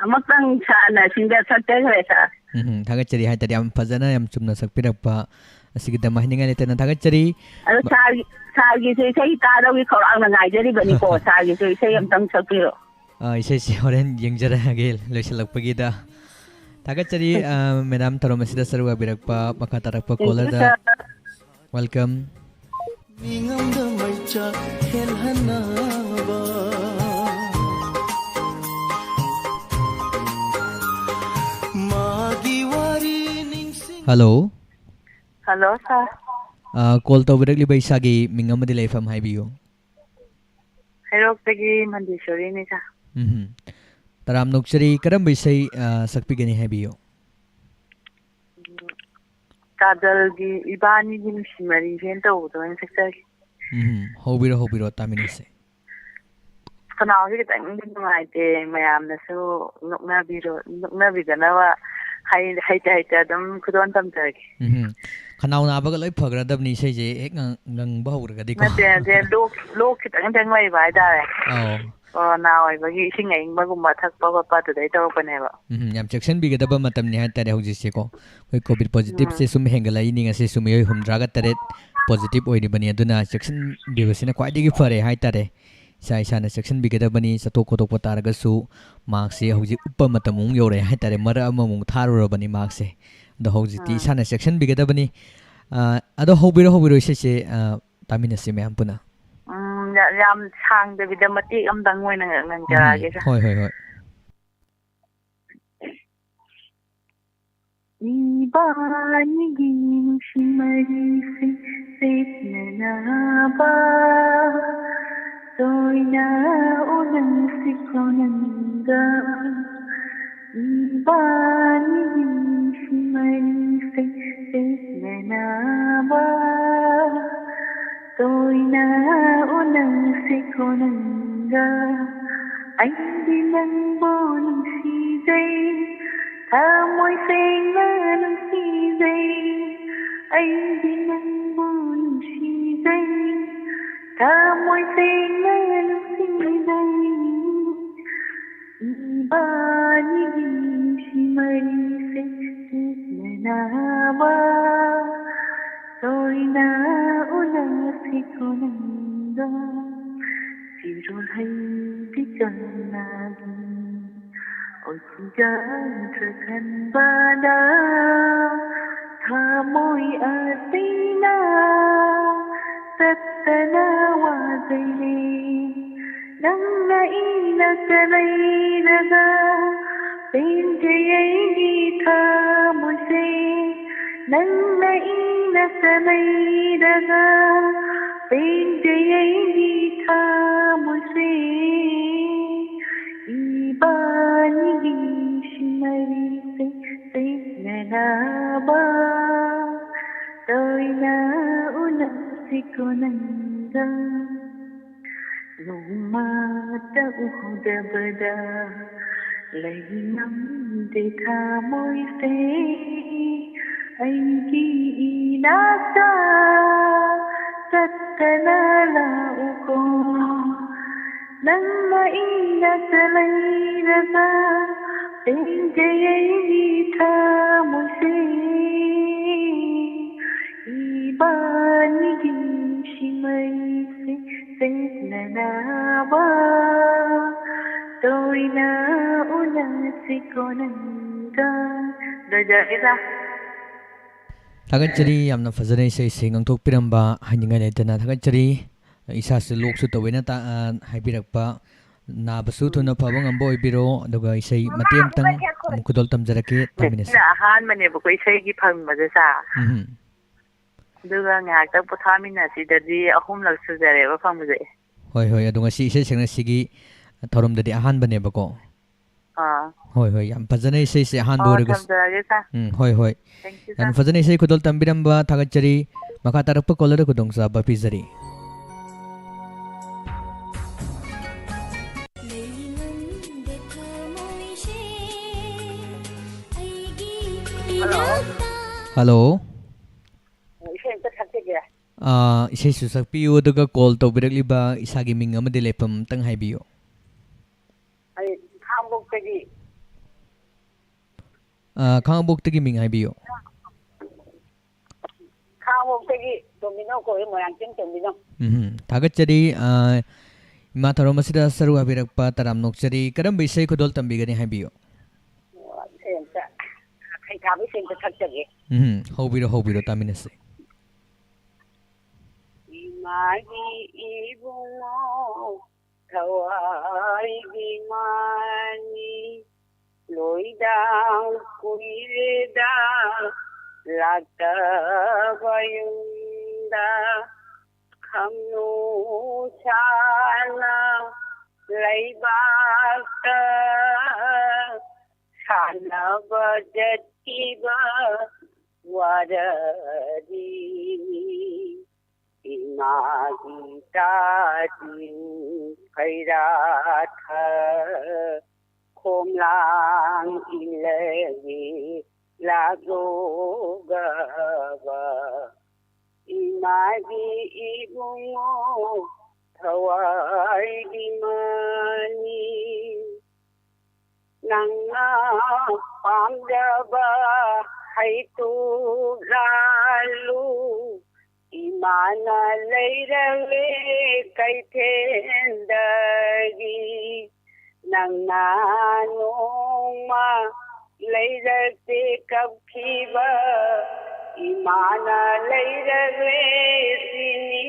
ꯑꯃꯨꯛꯇꯪ ꯁꯥꯔꯅ ꯁꯤꯡꯒꯔ ꯁꯛꯆꯈ꯭ꯔꯦ, ꯁꯥꯔ꯫ ꯎꯝ, ꯊꯥꯒꯠꯆꯔꯤ ꯍꯥꯏꯇꯥꯔꯦ, ꯌꯥꯝ ꯐꯖꯅ, ꯌꯥꯝ ꯆꯨꯝꯅ ꯁꯛꯄꯤꯔꯛꯄ ꯑꯁꯤꯒꯤꯗꯃꯛ ꯍꯥꯏꯅꯤꯡꯉꯥꯏ ꯂꯩꯇꯅ ꯊꯥꯒꯠꯆꯔꯤ꯫ ꯑꯗꯣ ꯃ- ꯁꯥꯔꯒꯤ, ꯁꯥꯔꯒꯤꯁꯨ ꯏꯁꯩ ꯇꯥꯗꯧꯒꯤ ꯈꯧꯔꯥꯡꯅ ꯉꯥꯏꯖꯔꯤꯕꯅꯤꯀꯣ꯫ ꯁꯥꯔꯒꯤꯁꯨ ꯏꯁꯩ ꯑꯝꯇꯪ ꯁꯛꯄꯤꯔꯣ꯫ ꯑ, ꯏꯁꯩꯁꯦ ꯍꯣꯔꯦꯟ ꯌꯦꯡꯖꯔꯛꯑꯒꯦ ꯂꯣꯏꯁꯤꯜꯂꯛꯄꯒꯤꯗ꯫ ꯊꯥꯒꯠꯆꯔꯤ, ꯑ, ꯃꯦꯗꯥꯝ, ꯊꯧꯔꯝ ꯑꯁꯤꯗ ꯁꯔꯨꯛ ꯌꯥꯕꯤꯔꯛꯄ, ꯃꯈꯥ ꯇꯥꯔꯛꯄ ꯀꯣꯂꯔꯗ꯫ ꯁꯥꯔ꯫ Welcome. ꯃꯤꯉꯝꯗ ꯃꯩꯆꯥꯛ ꯍꯦꯜꯍꯟꯅꯕ꯫ ꯃꯥꯒꯤ ꯋꯥꯔꯤ ꯅꯤꯡꯁꯤꯡ- ꯍꯜꯂꯣ꯫ ꯍꯜꯂꯣ, ꯁꯥꯔ꯫ ꯑ, ꯀꯣꯜ ꯇꯧꯕꯤꯔꯛꯂꯤꯕ ꯏꯁꯥꯒꯤ ꯃꯤꯡ ꯑꯃꯗꯤ ꯂꯩꯐꯝ ꯍꯥꯏꯕꯤꯌꯨ꯫ ꯍꯩꯔꯣꯛꯇꯒꯤ ꯃꯟꯗꯦꯁꯣꯔꯤꯅꯤ, ꯁꯥꯔ꯫ ꯎꯝꯍꯨꯝ꯫ ꯇꯔꯥꯝꯅ ꯑꯣꯛꯆꯔꯤ꯫ ꯀꯔꯝꯕ ꯏꯁꯩ, ꯑ, ꯁꯛꯄꯤꯒꯅꯤ ꯍꯥꯏꯕꯤꯌꯨ? ꯀꯥꯖꯜꯒꯤ ꯏꯕꯥꯅꯤꯒꯤ ꯅꯨꯡꯁꯤ ꯃꯔꯤꯁꯦꯅ ꯇꯧꯕꯗꯣ ꯑꯣꯏꯅ ꯁꯛꯆꯒꯦ꯫ ꯎꯝ, ꯍꯧꯕꯤꯔꯣ, ꯍꯧꯕꯤꯔꯣ, ꯇꯥꯃꯤꯟꯅꯁꯦ꯫ ꯈꯅꯥꯎꯁꯦ ꯈꯤꯇꯪꯗꯤ ꯅꯨꯡꯉꯥꯏꯇꯦ, ꯃꯌꯥꯝꯅꯁꯨ ꯅꯣꯛꯅꯕꯤꯔꯣ, ꯅꯣꯛꯅꯕꯤꯗꯅꯕ ꯍꯩ-, ꯍꯩꯇ ꯍꯩꯇ ꯑꯗꯨꯝ ꯈꯨꯗꯣꯜ ꯇꯝꯖꯔꯒꯦ꯫ ꯎꯝ, ꯈꯅꯥꯎ ꯅꯥꯕꯒ ꯂꯣꯏ ꯐꯈ꯭ꯔꯗꯕꯅꯤ ꯏꯁꯩꯁꯦ ꯍꯦꯛ ꯉꯪ-, ꯉꯪꯕ ꯍꯧꯔꯒꯗꯤꯀꯣ꯫ ꯅꯠꯇꯦ, ꯅꯠꯇꯦ, ꯂꯣꯛ, ꯂꯣꯛ ꯈꯤꯇꯪ ꯈꯤꯇꯪ ꯂꯩꯕ ꯍꯥꯏꯇꯥꯔꯦ꯫ ꯑꯧ꯫ ꯀꯣꯔꯣꯅꯥ ꯑꯣꯏꯕꯒꯤ ꯏꯁꯤꯡ ꯑꯏꯪꯕꯒꯨꯝꯕ ꯊꯛꯄ ꯈꯣꯠꯄ ꯑꯗꯨꯗꯩ ꯇꯧꯔꯛꯄꯅꯦꯕ꯫ ꯎꯝ, ꯌꯥꯝ ꯆꯦꯛꯁꯤꯟꯕꯤꯒꯗꯕ ꯃꯇꯝꯅꯤ ꯍꯥꯏꯇꯥꯔꯦ ꯍꯧꯖꯤꯛꯁꯦꯀꯣ꯫ ꯑꯩꯈꯣꯏ ꯀꯣꯚꯤꯗ ꯎꯝ꯫ ꯄꯣꯖꯤꯇꯤꯚꯁꯦ ꯁꯨꯝ ꯍꯦꯟꯒꯠꯂꯛꯏꯅꯤ, ꯉꯁꯤꯁꯨ ꯃꯤꯑꯣꯏ ꯍꯨꯝꯗ꯭ꯔꯥꯒ ꯇꯔꯦꯠ ꯄꯣꯖꯤꯇꯤꯚ ꯑꯣꯏꯔꯤꯕꯅꯤ, ꯑꯗꯨꯅ ꯆꯦꯛꯁꯤꯟꯕꯤꯕꯁꯤꯅ ꯈ꯭ꯋꯥꯏꯗꯒꯤ ꯐꯔꯦ ꯍꯥꯏꯇꯥꯔꯦ꯫ ꯏꯁꯥ ꯏꯁꯥꯅ ꯆꯦꯛꯁꯤꯟꯕꯤꯒꯗꯕꯅꯤ, ꯆꯠꯊꯣꯛ ꯈꯣꯠꯇꯣꯛꯄ ꯇꯥꯔꯒꯁꯨ ꯃꯥꯛꯁꯁꯦ ꯍꯧꯖꯤꯛ ꯎꯞꯄ ꯃꯇꯝ ꯑꯃꯨꯛ ꯌꯧꯔꯛꯑꯦ ꯍꯥꯏꯇꯥꯔꯦ, ꯃꯔꯛ ꯑꯃꯃꯨꯛ ꯊꯥꯔꯨꯔꯕꯅꯤ ꯃꯥꯛꯁꯁꯦ꯫ ꯑꯗꯣ ꯍꯧꯖꯤꯛꯇꯤ ꯎꯝ꯫ ꯏꯁꯥꯅ ꯆꯦꯛꯁꯤꯟꯕꯤꯒꯗꯕꯅꯤ꯫ ꯑ, ꯑꯗꯣ ꯍꯧꯕꯤꯔꯣ, ꯍꯧꯕꯤꯔꯣ ꯏꯁꯩꯁꯦ, ꯑ, ꯇꯥꯃꯤꯟꯅꯁꯤ ꯃꯌꯥꯝ ꯄꯨꯟꯅ꯫ ꯎꯝ, ꯌꯥ-, ꯌꯥꯝ ꯁꯥꯡꯗꯕꯤꯗ ꯃꯇꯦꯛ ꯑꯃꯇꯪ ꯑꯣꯏꯅ ꯉ-, ꯎꯝ, ꯉꯪꯖꯔꯛꯑꯒꯦ, ꯁꯥꯔ꯫ ꯍꯣꯏ, ꯍꯣꯏ, ꯍꯣꯏ꯫ ꯏꯕꯥꯅꯤꯒꯤ ꯅꯨꯡꯁꯤ ꯃꯔꯤꯁꯦ ꯆꯦꯠꯅꯅꯕ, ꯇꯣꯏꯅ ꯎꯅꯁꯤꯀꯣ ꯅꯪꯒ꯫ ꯏꯕꯥꯅꯤꯒꯤ ꯅꯨꯡꯁꯤ ꯃꯔꯤꯁꯦ ꯆꯦꯠꯅꯅꯕ꯫ ꯀꯣ ꯅꯪꯒ ꯑꯩꯗꯤ ꯅꯪꯕꯨ ꯅꯨꯡꯁꯤꯖꯩ, ꯊꯃꯣꯏ ꯁꯦꯡꯅ ꯅꯨꯡꯁꯤꯖꯩ꯫ ꯑꯩꯗꯤ ꯅꯪꯕꯨ ꯅꯨꯡꯁꯤꯖꯩ, ꯊꯃꯣꯏ ꯁꯦꯡꯅ ꯅꯨꯡꯁꯤꯖꯩ꯫ ꯏꯕꯥꯅꯤꯒꯤ ꯅꯨꯡꯁꯤ ꯃꯔꯤꯁꯦ ꯆꯦꯠꯅꯅꯕ ꯇꯣꯏꯅ ꯎꯅꯁꯤꯀꯣ ꯅꯪꯒ꯫ ꯆꯤꯔꯣꯜ ꯍꯩꯕꯤ ꯀꯅꯥꯒꯤ ꯑꯣꯏꯈꯤꯒꯗ꯭ꯔꯥ ꯈꯟꯕꯗ ꯊꯃꯣꯏ ꯑꯁꯤꯅ ꯇꯠꯇꯅ ꯋꯥꯖꯩꯅꯦ꯫ ꯅꯪꯅ ꯏꯅꯥꯛꯇ ꯂꯩꯔꯒ ꯄꯦꯟꯖꯩ ꯑꯩꯒꯤ ꯊꯃꯣꯏꯁꯦ꯫ ꯅꯪꯅ ꯏꯅꯥꯛꯇ ꯂꯩꯔꯒ ꯄꯦꯟꯖꯩ ꯑꯩꯒꯤ ꯊꯃꯣꯏꯁꯦ꯫ ꯏꯕꯥꯅꯤꯒꯤ ꯅꯨꯡꯁꯤ ꯃꯔꯤꯁꯦ ꯆꯦꯠꯅꯅꯕ ꯇꯣꯏꯅ ꯎꯅꯁꯤꯀꯣ ꯅꯪꯒ꯫ ꯅꯣꯡꯃꯇ ꯎꯍꯧꯗꯕꯗ ꯂꯩꯉꯝꯗꯦ ꯊꯃꯣꯏꯁꯦ꯫ ꯑꯩꯒꯤ ꯏꯅꯥꯛꯇ ꯆꯠꯇꯅ ꯂꯥꯛꯎꯀꯣ꯫ ꯅꯪꯅ ꯏꯅꯥꯛꯇ ꯂꯩꯔꯒ ꯄꯦꯟꯖꯩ ꯑꯩꯒꯤ ꯊꯃꯣꯏꯁꯦ꯫ ꯏꯕꯥꯅꯤꯒꯤ ꯅꯨꯡꯁꯤ ꯃꯩꯁꯦ ꯆꯦꯠꯅꯅꯕ ꯇꯣꯏꯅ ꯎꯅꯁꯤꯀꯣ ꯅꯪꯒ꯫ ꯂꯣꯏꯖꯔꯒꯦꯗ꯫ ꯊꯥꯒꯠꯆꯔꯤ, ꯌꯥꯝꯅ ꯐꯖꯅ ꯏꯁꯩꯁꯦ ꯉꯥꯡꯊꯣꯛꯄꯤꯔꯝꯕ, ꯍꯥꯏꯅꯤꯡꯉꯥꯏ ꯂꯩꯇꯅ ꯊꯥꯒꯠꯆꯔꯤ꯫ ꯏꯁꯥꯁꯦ ꯂꯣꯛꯁꯨ ꯇꯧꯋꯦꯅ ꯇꯥ-, ꯑ, ꯍꯥꯏꯕꯤꯔꯛꯄ, ꯅꯥꯕꯁꯨ ꯊꯨꯅ ꯐꯕ ꯉꯝꯕ ꯑꯣꯏꯕꯤꯔꯣ꯫ ꯑꯗꯨꯒ ꯏꯁꯩ ꯃꯇꯦꯛ ꯑꯃꯇꯪ ꯑꯃꯨꯛ ꯈꯨꯗꯣꯜ ꯇꯝꯖꯔꯛꯀꯦ, ꯇꯥꯃꯤꯟꯅꯁꯤ꯫ ꯁꯤꯅ ꯑꯍꯥꯟꯕꯅꯦꯕꯀꯣ ꯏꯁꯩꯒꯤ ꯐꯪꯕꯁꯦ, ꯁꯥꯔ꯫ ꯎꯝ꯫ ꯑꯗꯨꯒ ꯉꯥꯏꯍꯥꯛꯇꯪ ꯄꯣꯊꯥꯃꯤꯟꯅꯁꯤꯗꯗꯤ ꯑꯍꯨꯝꯂꯛ ꯁꯨꯖꯔꯦꯕ ꯐꯪꯕꯁꯦ꯫ ꯍꯣꯏ, ꯍꯣꯏ, ꯑꯗꯣ ꯉꯁꯤ ꯏꯁꯩ ꯁꯛꯅꯁꯤꯒꯤ ꯊꯧꯔꯝꯗꯗꯤ ꯑꯍꯥꯟꯕꯅꯦꯕꯀꯣ꯫ ꯑꯥ꯫ ꯍꯣꯏ, ꯍꯣꯏ, ꯌꯥꯝ ꯐꯖꯅ ꯏꯁꯩꯁꯦ ꯑꯍꯥꯟꯕ ꯑꯣ, ꯑꯣꯏꯔꯒꯁꯨ꯫ ꯊꯝꯖꯔꯒꯦ, ꯁꯥꯔ꯫ ꯎꯝ, ꯍꯣꯏ, ꯍꯣꯏ꯫ Thank you, ꯌꯥꯝ ꯁꯥꯔ꯫ ꯐꯖꯅ ꯏꯁꯩ ꯈꯨꯗꯣꯜ ꯇꯝꯕꯤꯔꯝꯕ ꯊꯥꯒꯠꯆꯔꯤ꯫ ꯃꯈꯥ ꯇꯥꯔꯛꯄ caller ꯈꯨꯗꯣꯡꯆꯥꯕ ꯄꯤꯖꯔꯤ꯫ ꯍꯜꯂꯣ꯫ ꯑꯣ, ꯏꯁꯩ ꯑꯝꯇ ꯁꯛꯆꯒꯦ꯫ ꯑꯥ, ꯏꯁꯩꯁꯨ ꯁꯛꯄꯤꯌꯨ, ꯑꯗꯨꯒ ꯀꯣꯜ ꯇꯧꯕꯤꯔꯛꯂꯤꯕ ꯏꯁꯥꯒꯤ ꯃꯤꯡ ꯑꯃꯗꯤ ꯂꯩꯐꯝ ꯑꯝꯇꯪ ꯍꯥꯏꯕꯤꯌꯨ꯫ ꯑꯩ ꯈꯥꯡꯉꯕꯣꯛꯇꯒꯤ꯫ ꯑꯥ, ꯈꯥꯡꯉꯕꯣꯛꯇꯒꯤ ꯃꯤꯡ ꯍꯥꯏꯕꯤꯌꯨ꯫ ꯈꯥꯡꯉꯕꯣꯛꯇꯒꯤ ꯇꯣꯝꯕꯤꯅꯧ ꯀꯧꯏ, ꯃꯣꯏꯔꯥꯡꯊꯦꯝ ꯇꯣꯝꯕꯤꯅꯧ꯫ ꯎꯝ, ꯊꯥꯒꯠꯆꯔꯤ꯫ ꯑꯥ, ꯏꯃꯥ ꯊꯧꯔꯝ ꯑꯁꯤꯗ ꯁꯔꯨꯛ ꯌꯥꯕꯤꯔꯛꯄ ꯇꯔꯥꯝ ꯅꯣꯛꯆꯔꯤ꯫ ꯀꯔꯝꯕ ꯏꯁꯩ ꯈꯨꯗꯣꯜ ꯇꯝꯕꯤꯒꯅꯤ ꯍꯥꯏꯕꯤꯌꯨ꯫ ꯑꯣ, ꯏꯁꯩ ꯑꯝꯇ, ꯈꯩꯊꯥꯕ ꯏꯁꯩ ꯑꯝꯇ ꯁꯛꯆꯒꯦ꯫ ꯎꯝ, ꯍꯧꯕꯤꯔꯣ, ꯍꯧꯕꯤꯔꯣ, ꯇꯥꯃꯤꯟꯅꯁꯦ꯫ ꯏꯃꯥꯒꯤ ꯏꯕꯨꯡꯉꯣ ꯊꯋꯥꯏꯒꯤ ꯃꯥꯅꯤ, ꯂꯣꯏꯗ ꯀꯨꯏꯔꯦꯗ ꯂꯥꯛꯇꯕ ꯌꯨꯝꯗ, ꯈꯝꯅꯨ ꯁꯥꯅ ꯂꯩꯕꯥꯛꯇ ꯁꯥꯟꯅꯕ ꯆꯠꯈꯤꯕ ꯋꯥꯔꯤꯅꯤ꯫ ꯏꯃꯥꯒꯤ ꯇꯥꯇꯤꯟ ꯈꯩꯔꯥꯊ ꯈꯣꯝꯂꯥꯡ ꯏꯜꯂꯒꯤ ꯂꯥꯒꯣꯒꯕ꯫ ꯏꯃꯥꯒꯤ ꯏꯕꯨꯡꯉꯣ ꯊꯋꯥꯏꯒꯤ ꯃꯥꯅꯤ꯫ ꯅꯪꯅ ꯄꯥꯝꯖꯕ ꯍꯩꯇꯨꯞ ꯂꯥꯜꯂꯨ, ꯏꯃꯥꯅ ꯂꯩꯔꯛꯂꯦ ꯀꯩꯊꯦꯜꯗꯒꯤ꯫ ꯅꯪꯅ ꯅꯣꯡꯃ ꯂꯩꯔꯛꯇꯦ ꯀꯞꯈꯤꯕ, ꯏꯃꯥꯅ ꯂꯩꯔꯛꯂꯦ ꯆꯤꯅꯤ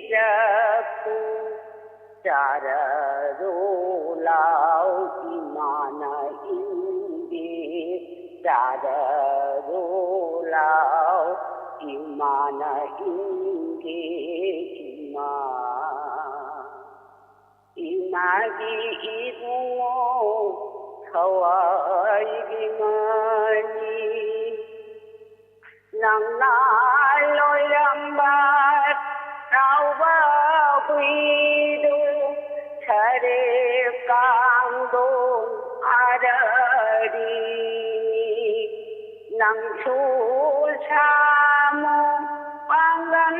ꯆꯐꯨ꯫ ꯆꯥꯔꯔꯣ ꯂꯥꯎ ꯏꯃꯥꯅ ꯏꯟꯒꯦ, ꯆꯥꯔꯔꯣ ꯂꯥꯎ ꯏꯃꯥꯅ ꯏꯟꯒꯦ, ꯏꯃꯥ꯫ ꯏꯃꯥꯒꯤ ꯏꯕꯨꯡꯉꯣ ꯊꯋꯥꯏꯒꯤ ꯃꯥꯅꯤ꯫ ꯅꯪꯅ ꯂꯣꯏꯔꯝꯕ ꯆꯥꯎꯕ ꯍꯨꯏꯗꯨ ꯁꯔꯦꯞ ꯀꯥꯡꯗꯣꯟ ꯑꯔꯤꯅꯤ꯫ ꯅꯪꯁꯨ ꯁꯥꯃꯨ ꯄꯥꯡꯒꯜ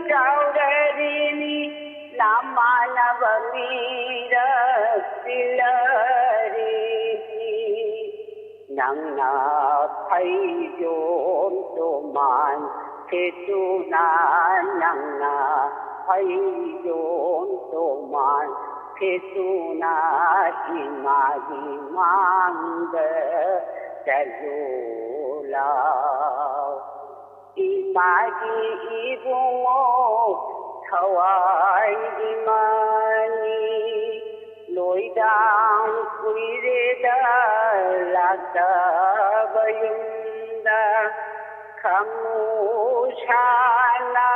ꯆꯥꯎꯔꯔꯤꯅꯤ, ꯅꯃꯥꯟꯅꯕ ꯃꯤꯔ ꯄꯤꯜꯂꯔꯤꯅꯤ꯫ ꯅꯪꯅ ꯐꯩꯖꯣꯝ ꯇꯣꯃꯥꯟ ꯁꯦꯠꯇꯨꯅ, ꯅꯪꯅ ꯐꯩꯖꯣꯝ ꯇꯣꯃꯥꯟ ꯁꯦꯠꯇꯨꯅ ꯏꯃꯥꯒꯤ ꯃꯥꯡꯗ ꯆꯠꯂꯨ ꯂꯥꯎ꯫ ꯏꯃꯥꯒꯤ ꯏꯕꯨꯡꯉꯣ ꯊꯋꯥꯏꯒꯤ ꯃꯅꯤ, ꯂꯣꯏꯗꯥꯡ ꯀꯨꯏꯔꯦꯗ ꯂꯥꯛꯇꯕ ꯌꯨꯝꯗ꯫ ꯈꯃꯨ ꯁꯥꯅ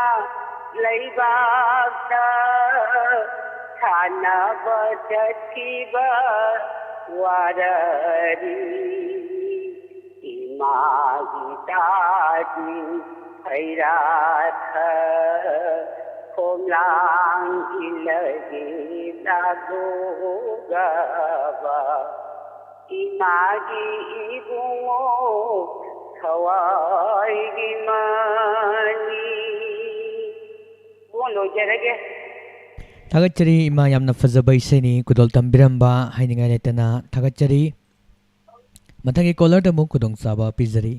ꯂꯩꯕꯥꯛꯇ ꯁꯥꯟꯅꯕ ꯆꯠꯈꯤꯕ ꯋꯥꯔꯔꯤ꯫ ꯏꯃꯥꯒꯤ ꯇꯥꯗꯤ ꯈꯩꯔꯥꯊ ꯈꯣꯝꯂꯥꯡ ꯏꯜꯂꯒꯤ ꯆꯥꯗꯣꯒꯕ꯫ ꯏꯃꯥꯒꯤ ꯏꯕꯨꯡꯉꯣ ꯊꯋꯥꯏꯒꯤ ꯃꯅꯤ꯫ ꯏꯕꯨꯡꯉꯣ, ꯂꯣꯏꯖꯔꯒꯦ꯫ ꯊꯥꯒꯠꯆꯔꯤ ꯏꯃꯥ, ꯌꯥꯝꯅ ꯐꯖꯕ ꯏꯁꯩꯅꯤ, ꯈꯨꯗꯣꯜ ꯇꯝꯕꯤꯔꯝꯕ ꯍꯥꯏꯅꯤꯡꯉꯥꯏ ꯂꯩꯇꯅ ꯊꯥꯒꯠꯆꯔꯤ꯫ ꯃꯊꯪꯒꯤ ꯀꯣꯂꯔꯗ ꯑꯃꯨꯛ ꯈꯨꯗꯣꯡꯆꯥꯕ ꯄꯤꯖꯔꯤ꯫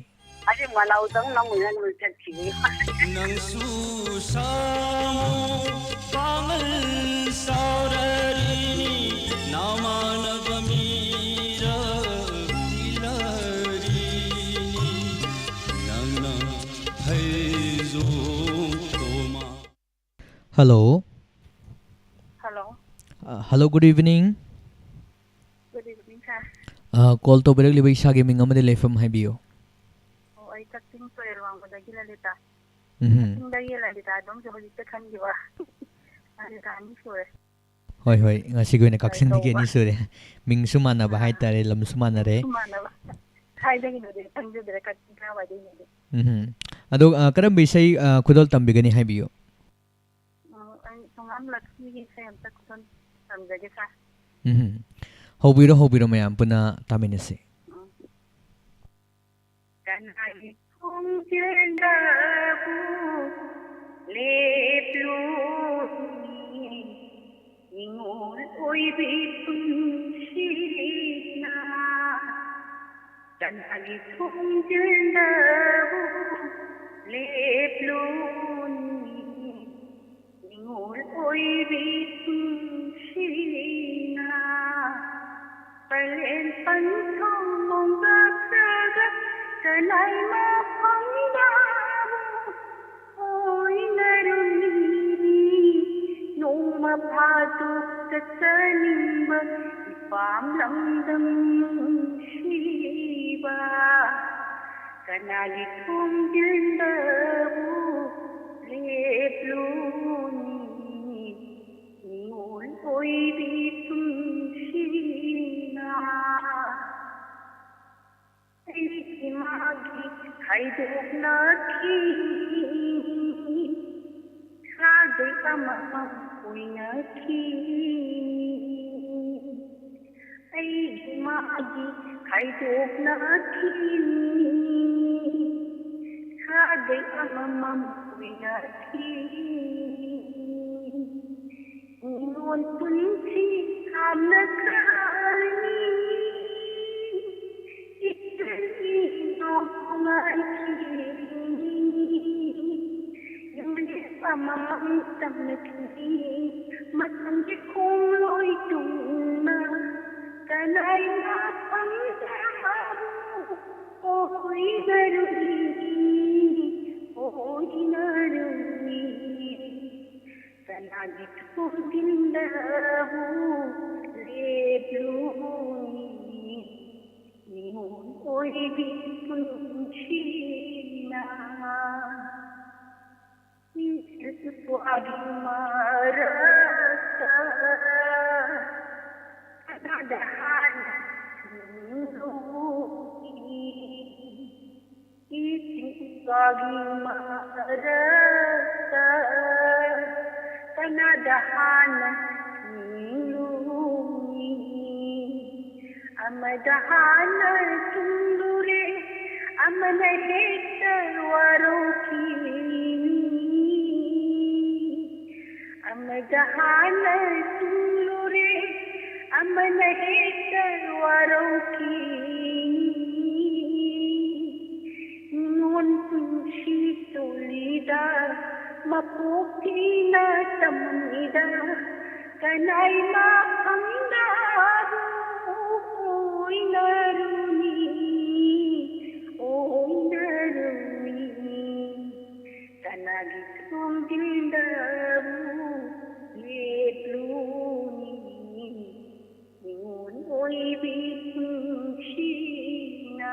ꯑꯩ ꯃꯅꯥꯎꯗꯪ ꯅꯪ ꯑꯣꯏꯅ ꯆꯠꯈꯤꯒꯦ꯫ ꯅꯪꯁꯨ ꯁꯥꯃꯨ ꯄꯥꯡꯒꯜ ꯆꯥꯎꯔꯔꯤꯅꯤ, ꯅꯃꯥꯟꯅꯕ ꯃꯤꯔ ꯇꯤꯜꯂꯔꯤꯅꯤ, ꯅꯪꯅ ꯐꯩꯖꯣꯝ ꯇꯣꯃꯥ꯫ Hello꯫ Hello꯫ Uh, hello, good evening꯫ Good evening, sir꯫ Uh, call ꯇꯧꯕꯤꯔꯛꯂꯤꯕ ꯏꯁꯥꯒꯤ ꯃꯤꯡ ꯑꯃꯗꯤ ꯂꯩꯐꯝ ꯍꯥꯏꯕꯤꯌꯨ꯫ ꯑꯣ, ꯑꯩ ꯀꯛꯆꯤꯡ ꯇꯨꯔꯦꯜ ꯋꯥꯡꯃꯗꯒꯤ ꯂꯂꯤꯇꯥ꯫ ꯎꯝꯍꯨꯝ꯫ ꯀꯛꯆꯤꯡꯗꯒꯤ ꯂꯂꯤꯇꯥ ꯑꯗꯨꯝꯁꯨ ꯍꯧꯖꯤꯛꯇ ꯈꯟꯈꯤꯕ꯫ ꯂꯂꯤꯇꯥ ꯑꯅꯤ ꯁꯨꯔꯦ꯫ ꯍꯣꯏ, ꯍꯣꯏ, ꯉꯁꯤꯒꯤ ꯑꯣꯏꯅ ꯀꯛꯆꯤꯡꯗꯒꯤ ꯀꯧꯕ꯫ ꯑꯅꯤ ꯁꯨꯔꯦ꯫ ꯃꯤꯡꯁꯨ ꯃꯥꯟꯅꯕ ꯑꯥ꯫ ꯍꯥꯏꯇꯥꯔꯦ, ꯂꯝꯁꯨ ꯃꯥꯟꯅꯔꯦ꯫ ꯃꯤꯡꯁꯨ ꯃꯥꯟꯅꯕ꯫ ꯀꯥꯏꯗꯒꯤꯅꯣꯗꯤ ꯈꯪꯖꯗ꯭ꯔꯦ, ꯀꯛꯆꯤꯡ ꯀꯥꯏꯋꯥꯏꯗꯒꯤꯅꯣꯗꯤ꯫ ꯎꯝꯍꯨꯝ꯫ ꯑꯗꯣ, ꯑ, ꯀꯔꯝꯕ ꯏꯁꯩ, ꯑ, ꯈꯨꯗꯣꯜ ꯇꯝꯕꯤꯒꯅꯤ ꯍꯥꯏꯕꯤꯌꯨ? ꯎꯝ, ꯑꯩ ꯊꯣꯡꯉꯥꯝ ꯂꯛꯁꯃꯤꯒꯤ ꯏꯁꯩ ꯑꯝꯇ ꯈꯨꯗꯣꯜ ꯇꯝꯖꯒꯦ, sir꯫ ꯎꯝꯍꯨꯝ꯫ ꯍꯧꯕꯤꯔꯣ, ꯍꯧꯕꯤꯔꯣ, ꯃꯌꯥꯝ ꯄꯨꯟꯅ ꯇꯥꯃꯤꯟꯅꯁꯤ꯫ ꯎꯝ꯫ ꯀꯅꯥꯒꯤ ꯈꯣꯡꯖꯦꯜꯗꯕꯨ ꯂꯦꯞꯂꯨꯅꯤ? ꯅꯤꯡꯉꯣꯜ ꯑꯣꯏꯕꯤ ꯄꯨꯟꯁꯤꯅ ꯀꯅꯥꯒꯤ ꯈꯣꯡꯖꯦꯜꯗꯕꯨ ꯂꯦꯞꯂꯨꯅꯤ? ꯅꯤꯡꯉꯣꯜ ꯑꯣꯏꯕꯤ ꯄꯨꯟꯁꯤꯅ ꯄꯂꯦꯟ ꯄꯟꯊꯨꯡ ꯃꯣꯡꯗꯥꯈ꯭ꯔꯒ ꯀꯅꯥꯏ ꯃꯐꯝꯗꯕꯨ ꯑꯣꯏꯅꯔꯨꯅꯤ? ꯅꯣꯡꯃ ꯐꯥꯗꯣꯛ ꯆꯠꯆꯅꯤꯡꯕ ꯏꯄꯥꯝ ꯂꯝꯗꯝ ꯅꯨꯡꯁꯤꯕ ꯀꯅꯥꯒꯤ ꯈꯣꯡꯖꯦꯜꯗꯕꯨ ꯂꯦꯞꯂꯨꯅꯤ? ꯅꯤꯡꯉꯣꯜ ꯑꯣꯏꯕꯤ ꯄꯨꯟꯁꯤꯅ ꯑꯩꯒꯤ ꯃꯥꯒꯤ ꯈꯥꯏꯗꯣꯛꯅꯈꯤ, ꯁꯥꯒꯩ ꯑꯃꯃꯝ ꯑꯣꯏꯅꯈꯤ꯫ ꯑꯩꯒꯤ ꯃꯥꯒꯤ ꯈꯥꯏꯗꯣꯛꯅꯈꯤ, ꯁꯥꯒꯩ ꯑꯃꯃꯝ ꯑꯣꯏꯅꯈꯤ꯫ ꯃꯤꯔꯣꯟ ꯄꯨꯟꯁꯤ ꯍꯥꯞꯅꯈ꯭ꯔꯅꯤ, ꯏꯆꯜ ꯏꯅꯥꯎ ꯉꯥꯏꯈꯤꯅꯤ꯫ ꯅꯨꯃꯤꯠ ꯑꯃꯃꯝ ꯇꯝꯅꯈꯤꯅꯤ, ꯃꯇꯝꯒꯤ ꯈꯣꯡꯂꯣꯏ ꯇꯨꯡꯅ ꯀꯅꯥꯏ ꯃꯐꯝꯗ ꯑꯣꯏꯅꯔꯨꯅꯤ, ꯑꯣꯏꯅꯔꯨꯅꯤ꯫ ꯀꯅꯥꯒꯤ ꯊꯣꯡꯖꯤꯟꯗꯕꯨ ꯂꯦꯞꯂꯨꯅꯤ? ꯅꯤꯡꯉꯣꯜ ꯑꯣꯏꯕꯤ ꯄꯨꯟꯁꯤꯅ ꯏꯁꯨ ꯏꯄ꯭ꯋꯥꯒꯤ ꯃꯔꯛꯇ ꯀꯅꯥꯗ ꯍꯥꯟꯅ ꯊꯨꯡꯂꯨꯅꯤ? ꯏꯁꯤꯡ ꯏꯄꯥꯒꯤ ꯃꯔꯛꯇ ꯀꯅꯥꯗ ꯍꯥꯟꯅ ꯊꯨꯡꯂꯨꯅꯤ? ꯑꯃꯗ ꯍꯥꯟꯅ ꯊꯨꯡꯂꯨꯔꯦ, ꯑꯃꯅ ꯃꯄꯣꯛ ꯊꯤꯅ ꯇꯝꯃꯤꯗ ꯀꯅꯥꯏ ꯃꯐꯝꯗꯕꯨ ꯑꯣꯏꯅꯔꯨꯅꯤ, ꯑꯣꯏꯅꯔꯨꯅꯤ꯫ ꯀꯅꯥꯒꯤ ꯊꯣꯡꯖꯤꯟꯗꯕꯨ ꯂꯦꯞꯂꯨꯅꯤ꯫ ꯃꯤꯑꯣꯏ ꯑꯣꯏꯕꯤ ꯄꯨꯟꯁꯤꯅ,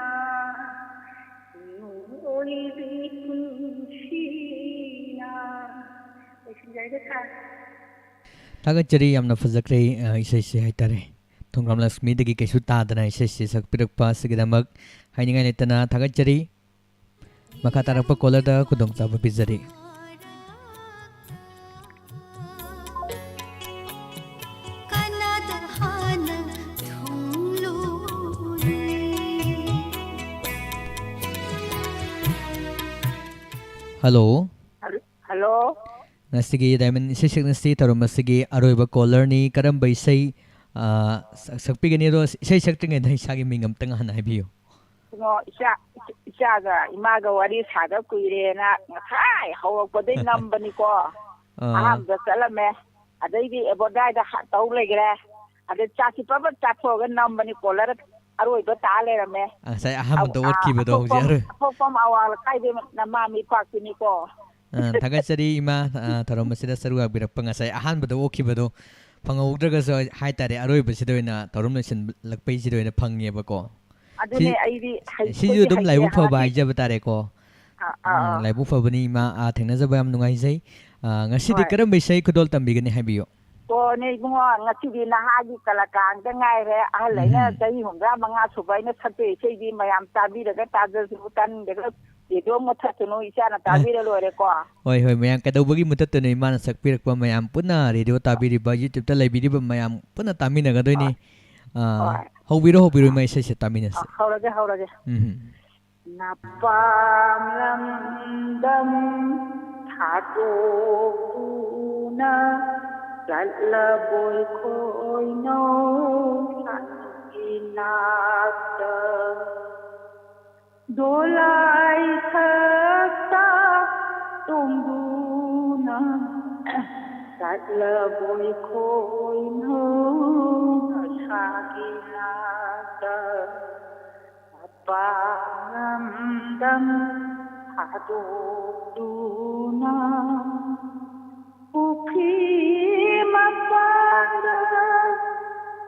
ꯃꯤꯑꯣꯏ ꯑꯣꯏꯕꯤ ꯄꯨꯟꯁꯤꯅ꯫ ꯂꯣꯏꯁꯤꯟꯖꯔꯒꯦ ꯁꯥꯔ꯫ ꯊꯥꯒꯠꯆꯔꯤ, ꯌꯥꯝꯅ ꯐꯖꯈ꯭ꯔꯦ, ꯑ, ꯏꯁꯩꯁꯦ ꯍꯥꯏꯇꯥꯔꯦ꯫ ꯊꯣꯡꯒ꯭ꯔꯥꯝ ꯂꯛꯁꯃꯤꯗꯒꯤ ꯀꯩꯁꯨ ꯇꯥꯗꯅ ꯏꯁꯩꯁꯦ ꯁꯛꯄꯤꯔꯛꯄ ꯑꯁꯤꯒꯤꯗꯃꯛ ꯍꯥꯏꯅꯤꯡꯉꯥꯏ ꯂꯩꯇꯅ ꯊꯥꯒꯠꯆꯔꯤ꯫ ꯃꯈꯥ ꯇꯥꯔꯛꯄ ꯀꯣꯂꯔꯗ ꯈꯨꯗꯣꯡꯆꯥꯕ ꯄꯤꯖꯔꯤ꯫ ꯀꯅꯥꯗ ꯍꯥꯟꯅ ꯊꯨꯡꯂꯨꯔꯦ? ꯍꯜꯂꯣ꯫ ꯍꯜꯂꯣ꯫ ꯉꯁꯤꯒꯤ ꯗꯥꯏꯃꯟ ꯏꯁꯩ ꯁꯛꯅꯁꯤ ꯊꯧꯔꯝ ꯑꯁꯤꯒꯤ ꯑꯔꯣꯏꯕ ꯀꯣꯂꯔꯅꯤ꯫ ꯀꯔꯝꯕ ꯏꯁꯩ, ꯑ, ꯁꯛ-, ꯁꯛꯄꯤꯒꯅꯤ? ꯑꯗꯣ ꯏꯁꯩ ꯁꯛꯇ꯭ꯔꯤꯉꯩꯗ ꯏꯁꯥꯒꯤ ꯃꯤꯡ ꯑꯝꯇꯪ ꯍꯥꯟꯅ ꯍꯥꯏꯕꯤꯌꯨ꯫ ꯀꯩꯅꯣ, ꯏꯆꯥ, ꯏꯆꯥꯒ ꯏꯃꯥꯒ ꯋꯥꯔꯤ ꯁꯥꯗ ꯀꯨꯏꯔꯦꯅ ꯉꯁꯥꯏ ꯍꯧꯔꯛꯄꯗꯩ ꯅꯝꯕꯅꯤꯀꯣ꯫ ꯑꯥ꯫ ꯑꯍꯥꯟꯕꯗ ꯆꯠꯂꯝꯃꯦ, ꯑꯗꯩꯗꯤ ꯑꯦꯕꯣꯗꯥꯏꯗ ꯍ-, ꯇꯧ ꯂꯩꯈ꯭ꯔꯦ꯫ ꯑꯗꯩ ꯆꯥꯛꯁꯤ ꯄꯕꯠ ꯆꯥꯊꯣꯛꯑꯒ ꯅꯝꯕꯅꯤ, ꯀꯣꯂꯔ ꯑꯔꯣꯏꯕ ꯇꯥ ꯂꯩꯔꯝꯃꯦ꯫ ꯉꯁꯥꯏ ꯑꯍꯥꯟꯕꯗ ꯑꯧ, ꯑꯥ, ꯑꯣꯠꯈꯤꯕꯗꯣ ꯍꯧꯖꯤꯛ ꯑꯊꯣꯛꯄꯝ, ꯑꯔꯣꯏ-, ꯑꯊꯣꯛꯄꯝ ꯑꯋꯥꯡ ꯂꯩꯀꯥꯏꯗꯩ ꯅꯃꯥ ꯃꯤꯄꯥꯛꯇꯨꯅꯤꯀꯣ꯫ ꯑꯥ, ꯊꯥꯒꯠꯆꯔꯤ ꯏꯃꯥ, ꯑꯥ, ꯊꯧꯔꯝ ꯑꯁꯤꯗ ꯁꯔꯨꯛ ꯌꯥꯕꯤꯔꯛꯄ꯫ ꯉꯁꯥꯏ ꯑꯍꯥꯟꯕꯗ ꯑꯣꯛꯈꯤꯕꯗꯣ ꯐꯪꯍꯧꯗ꯭ꯔꯒꯁꯨ ꯍꯥꯏꯇꯥꯔꯦ, ꯑꯔꯣꯏꯕꯁꯤꯗ ꯑꯣꯏꯅ ꯊꯧꯔꯝ ꯂꯣꯏꯁꯤꯜꯂꯛꯄꯩꯁꯤꯗ ꯑꯣꯏꯅ ꯐꯪꯉꯦꯕꯀꯣ꯫ ꯑꯗꯨꯅꯦ, ꯁꯤ-, ꯑꯩꯗꯤ ꯍꯩ-, ꯁꯤꯁꯨ ꯑꯩꯈꯣꯏꯗꯤ ꯑꯗꯨꯝ ꯍꯩꯇꯦ, ꯂꯥꯏꯕꯛ ꯐꯕ ꯍꯥꯟꯅꯗꯤ꯫ ꯍꯥꯏꯖꯕ ꯇꯥꯔꯦꯀꯣ꯫ ꯑꯥ, ꯑꯥ, ꯑꯥ, ꯑꯥ꯫ ꯂꯥꯏꯕꯛ ꯐꯕꯅꯤ ꯏꯃꯥ, ꯑꯥ, ꯊꯦꯡꯅꯖꯕ ꯌꯥꯝ ꯅꯨꯡꯉꯥꯏꯖꯩ꯫ ꯑꯥ, ꯉꯁꯤꯗꯤ ꯍꯣꯏ꯫ ꯀꯔꯝꯕ ꯏꯁꯩ ꯈꯨꯗꯣꯜ ꯇꯝꯕꯤꯒꯅꯤ ꯍꯥꯏꯕꯤꯌꯨ꯫ ꯑꯣ, ꯅꯦ ꯏꯕꯨꯡꯉꯣ, ꯉꯁꯤꯗꯤ ꯅꯍꯥꯒꯤ ꯀꯂꯥꯀꯥꯔꯗ ꯉꯥꯏꯔꯦ꯫ ꯑꯍꯜ ꯑꯩꯅ ꯎꯝ꯫ ꯆꯍꯤ ꯍꯨꯝꯗ꯭ꯔꯥ ꯃꯉꯥ ꯁꯨꯕ ꯑꯩꯅ ꯁꯛꯄ ꯏꯁꯩꯗꯤ ꯃꯌꯥꯝ ꯇꯥꯕꯤꯔꯒ ꯇꯥꯖꯁꯅꯨ, ꯇꯥꯅꯤꯡꯗ꯭ꯔꯒ ꯔꯦꯗꯤꯑꯣ ꯃꯨꯠꯊꯠꯁꯅꯨ, ꯏꯆꯥꯅ ꯑ, ꯇꯥꯕꯤꯔ ꯂꯣꯏꯔꯦꯀꯣ꯫ ꯍꯣꯏ, ꯍꯣꯏ, ꯃꯌꯥꯝ ꯀꯩꯗꯧꯕꯒꯤ ꯃꯨꯠꯊꯠꯇꯣꯏꯅꯣ? ꯏꯃꯥꯅ ꯁꯛꯄꯤꯔꯛꯄ ꯃꯌꯥꯝ ꯄꯨꯟꯅ ꯔꯦꯗꯤꯑꯣ ꯇꯥꯕꯤꯔꯤꯕ, YouTube-ꯇ ꯂꯩꯕꯤꯔꯤꯕ ꯃꯌꯥꯝ ꯄꯨꯟꯅ ꯇꯥꯃꯤꯟꯅꯒꯗꯣꯏꯅꯤ꯫ ꯍꯣꯏ꯫ ꯑ, ꯍꯣꯏ꯫ ꯍꯧꯕꯤꯔꯣ, ꯍꯧꯕꯤꯔꯣ, ꯏꯃꯥ, ꯏꯁꯩꯁꯦ ꯑ, ꯇꯥꯃꯤꯟꯅꯁꯦ꯫ ꯍꯧꯔꯒꯦ, ꯍꯧꯔꯒꯦ꯫ ꯎꯝ꯫ ꯅꯄꯥꯝ ꯂꯝꯗꯝ ꯊꯥꯗꯣꯛꯇꯨꯅ ꯆꯠꯂꯕꯣꯏ ꯈꯣꯏꯅꯧ ꯂꯥꯟꯃꯤꯒꯤ ꯅꯥꯛꯇ꯫ ꯗꯣꯂꯥꯏ ꯊꯛꯇ ꯇꯣꯡꯗꯨ ꯆꯠꯂꯕꯣꯏ ꯈꯣꯏꯅꯣ ꯃꯁꯥꯒꯤ ꯅꯥꯛꯇ, ꯃꯄꯥꯡꯂꯝꯗꯝ ꯊꯥꯗꯣꯛꯇꯨꯅ꯫ ꯄꯨꯈ꯭ꯔꯤ ꯃꯄꯥꯟꯗ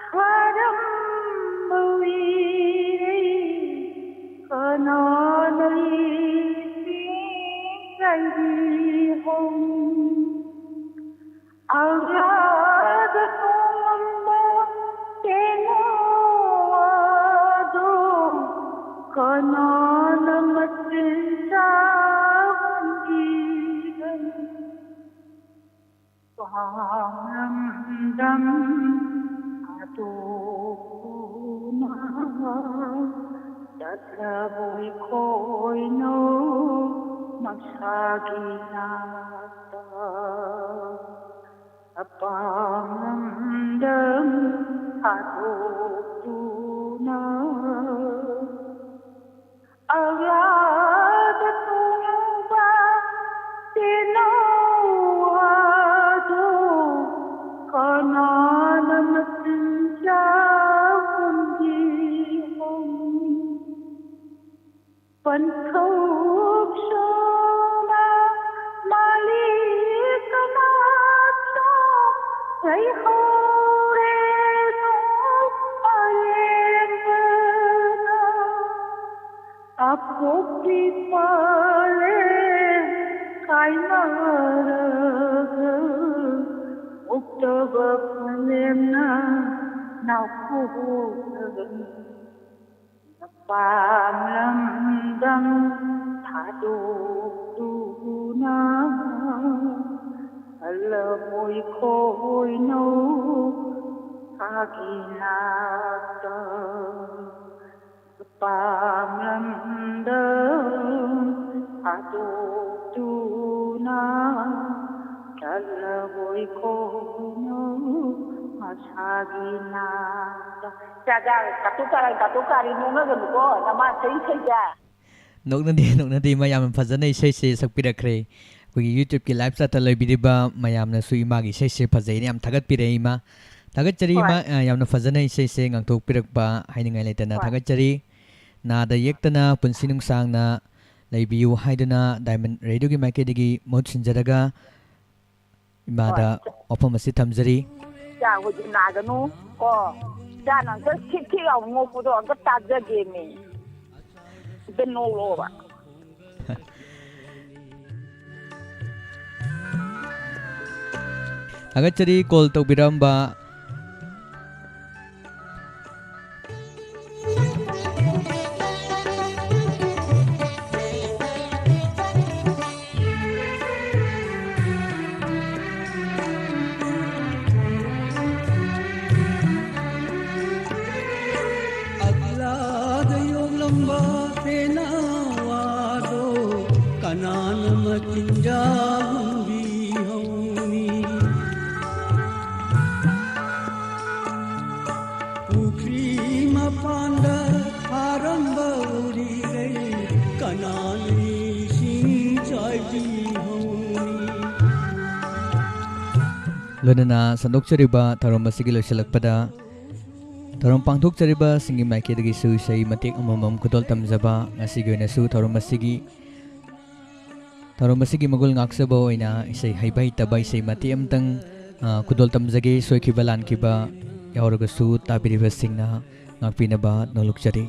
ꯊꯥꯔꯝꯕ ꯎꯏꯔꯩ ꯀꯅꯥꯅ ꯏꯁꯤꯡ ꯆꯥꯏꯕꯤꯍꯧꯅꯤ? ꯑꯒ꯭ꯔꯥꯗ ꯇꯣꯡꯂꯝꯕ ꯇꯦꯅꯧꯋꯥꯗꯣ ꯀꯅꯥꯅ ꯃꯆꯤꯟꯖꯥꯛ ꯍꯨꯟꯕꯤꯒꯅꯤ? ꯄꯥꯡꯂꯝꯗꯝ ꯊꯥꯗꯣꯛꯇꯨꯅ ꯆꯠꯂꯕꯣꯏ ꯈꯣꯏꯅꯣ ꯃꯁꯥꯒꯤ ꯅꯥꯛꯇ꯫ ꯑꯄꯥꯝꯕꯝꯗ ꯊꯥꯗꯣꯛꯇꯨꯅ ꯑꯒ꯭ꯔꯥꯗ ꯇꯣꯡꯕ ꯇꯦꯅꯧꯋꯥꯗꯣ ꯀꯅꯥꯅ ꯃꯆꯤꯟꯖꯥꯛ ꯍꯨꯟꯕꯤꯍꯧꯅꯤ? ꯄꯟꯊꯧꯛꯁꯣꯅ ꯃꯥꯂꯤ ꯀꯅꯥꯠꯅ ꯂꯩꯍꯧꯔꯦꯅꯣ ꯑꯌꯦꯡꯕꯗ꯫ ꯑꯄꯣꯛꯄꯤ ꯄꯥꯂꯦꯝ ꯀꯥꯏꯅꯔꯒ ꯄꯣꯛꯇꯕ ꯄꯥꯂꯦꯝꯅ ꯅꯥꯎꯊꯣꯛꯂꯒ ꯄꯥꯝꯂꯝꯗꯝ ꯊꯥꯗꯣꯛꯇꯨꯅ ꯍꯜꯂꯕꯣꯏ ꯈꯣꯏꯅꯧ ꯁꯥꯒꯤ ꯅꯥꯛꯇ꯫ ꯄꯥꯝꯂꯝꯗꯝ ꯊꯥꯗꯣꯛꯇꯨꯅ ꯆꯠꯂꯕꯣꯏ ꯈꯣꯏꯅꯧ ꯃꯁꯥꯒꯤ ꯅꯥꯛꯇ꯫ ꯆꯥꯖꯥ ꯀꯥꯇꯨ ꯀꯥꯔꯟ ꯀꯥꯇꯨ ꯀꯥꯔꯤ ꯅꯣꯛꯅꯒꯅꯨꯀꯣ, ꯅꯃꯥ ꯁꯛꯏ ꯏꯁꯩꯁꯦ꯫ ꯅꯣꯛꯅꯗꯦ, ꯅꯣꯛꯅꯗꯦ, ꯏꯃꯥ, ꯌꯥꯝꯅ ꯐꯖꯅ ꯏꯁꯩꯁꯦ ꯁꯛꯄꯤꯔꯛꯈ꯭ꯔꯦ꯫ ꯑꯩꯈꯣꯏꯒꯤ YouTube-ꯀꯤ live chat-ꯇ ꯂꯩꯕꯤꯔꯤꯕ ꯃꯌꯥꯝꯅꯁꯨ ꯏꯃꯥꯒꯤ ꯏꯁꯩꯁꯦ ꯐꯖꯩꯅ ꯌꯥꯝ ꯊꯥꯒꯠꯄꯤꯔꯛꯏ, ꯏꯃꯥ꯫ ꯊꯥꯒꯠꯆꯔꯤ, ꯍꯣꯏ꯫ ꯏꯃꯥ, ꯑ, ꯌꯥꯝꯅ ꯐꯖꯅ ꯏꯁꯩꯁꯦ ꯉꯥꯡꯊꯣꯛꯄꯤꯔꯛꯄ ꯍꯥꯏꯅꯤꯡꯉꯥꯏ ꯂꯩꯇꯅ ꯍꯣꯏ꯫ ꯊꯥꯒꯠꯆꯔꯤ꯫ ꯅꯥꯗ ꯌꯦꯛꯇꯅ ꯄꯨꯟꯁꯤ ꯅꯨꯡꯁꯥꯡꯅ ꯂꯩꯕꯤꯌꯨ ꯍꯥꯏꯗꯨꯅ Diamond Radio-ꯒꯤ ꯃꯥꯏꯀꯩꯗꯒꯤ ꯃꯍꯨꯠ ꯁꯤꯟꯖꯔꯒ ꯏꯃꯥꯗ ꯍꯣꯏ꯫ ꯋꯥꯐꯝ ꯑꯁꯤ ꯊꯝꯖꯔꯤ꯫ ꯏꯆꯥ ꯍꯣꯏꯗꯤ ꯅꯥꯒꯅꯨ ꯀꯣ꯫ ꯏꯆꯥꯅ ꯑꯝꯇ ꯈꯤꯛ ꯈꯤꯛ ꯂꯥꯎ ꯅꯣꯛꯄꯗꯣ ꯑꯝꯇ ꯇꯥꯖꯒꯦꯃꯤ꯫ ꯑꯝꯇ ꯅꯣꯛꯂꯛꯑꯣꯕ꯫ ꯊꯥꯒꯠꯆꯔꯤ call ꯇꯧꯕꯤꯔꯝꯕ꯫ ꯑꯒ꯭ꯂꯥꯗ ꯌꯣꯛꯂꯝꯕ ꯄꯦꯅꯥꯋꯥꯗꯣ ꯀꯅꯥꯅ ꯃꯆꯤꯟꯖꯥꯛ ꯍꯨꯟꯕꯤꯍꯧꯅꯤ? ꯄꯨꯈ꯭ꯔꯤ ꯃꯄꯥꯟꯗ ꯊꯥꯔꯝꯕ ꯎꯔꯤꯔꯩ ꯀꯅꯥꯅ ꯏꯁꯤꯡ ꯆꯥꯏꯕꯤꯍꯧꯅꯤ? ꯂꯣꯏꯅꯅ ꯁꯟꯗꯣꯛꯆꯔꯤꯕ ꯊꯧꯔꯝ ꯑꯁꯤꯒꯤ ꯂꯣꯏꯁꯤꯜꯂꯛꯄꯗ, ꯊꯧꯔꯝ ꯄꯥꯡꯊꯣꯛꯆꯔꯤꯕꯁꯤꯡꯒꯤ ꯃꯥꯏꯀꯩꯗꯒꯤꯁꯨ ꯏꯁꯩ ꯃꯇꯦꯛ ꯑꯃꯃꯝ ꯈꯨꯗꯣꯜ ꯇꯝꯖꯕ꯫ ꯉꯁꯤꯒꯤ ꯑꯣꯏꯅꯁꯨ ꯊꯧꯔꯝ ꯑꯁꯤꯒꯤ, ꯊꯧꯔꯝ ꯑꯁꯤꯒꯤ ꯃꯒꯨꯟ ꯉꯥꯛꯆꯕ ꯑꯣꯏꯅ ꯏꯁꯩ ꯍꯩꯕ ꯍꯩꯇꯕ ꯏꯁꯩ ꯃꯇꯦꯛ ꯑꯃꯇꯪ, ꯑ, ꯈꯨꯗꯣꯜ ꯇꯝꯖꯒꯦ꯫ ꯁꯣꯏꯈꯤꯕ ꯂꯥꯟꯈꯤꯕ ꯌꯥꯎꯔꯒꯁꯨ ꯇꯥꯕꯤꯔꯤꯕꯁꯤꯡꯅ ꯉꯥꯛꯄꯤꯅꯕ ꯅꯣꯜꯂꯨꯛꯆꯔꯤ꯫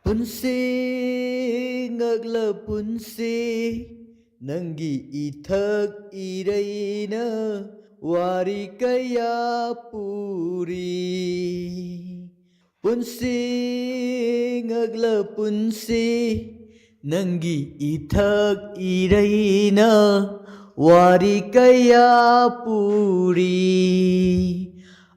ꯄꯨꯟꯁꯤ ꯉꯛꯂ ꯄꯨꯟꯁꯤ, ꯅꯪꯒꯤ ꯏꯊꯛ ꯏꯔꯩꯅ ꯋꯥꯔꯤ ꯀꯌꯥ ꯄꯨꯔꯤ꯫ ꯄꯨꯟꯁꯤ ꯉꯛꯂ ꯄꯨꯟꯁꯤ, ꯅꯪꯒꯤ ꯏꯊꯛ ꯏꯔꯩꯅ ꯋꯥꯔꯤ ꯀꯌꯥ ꯄꯨꯔꯤ꯫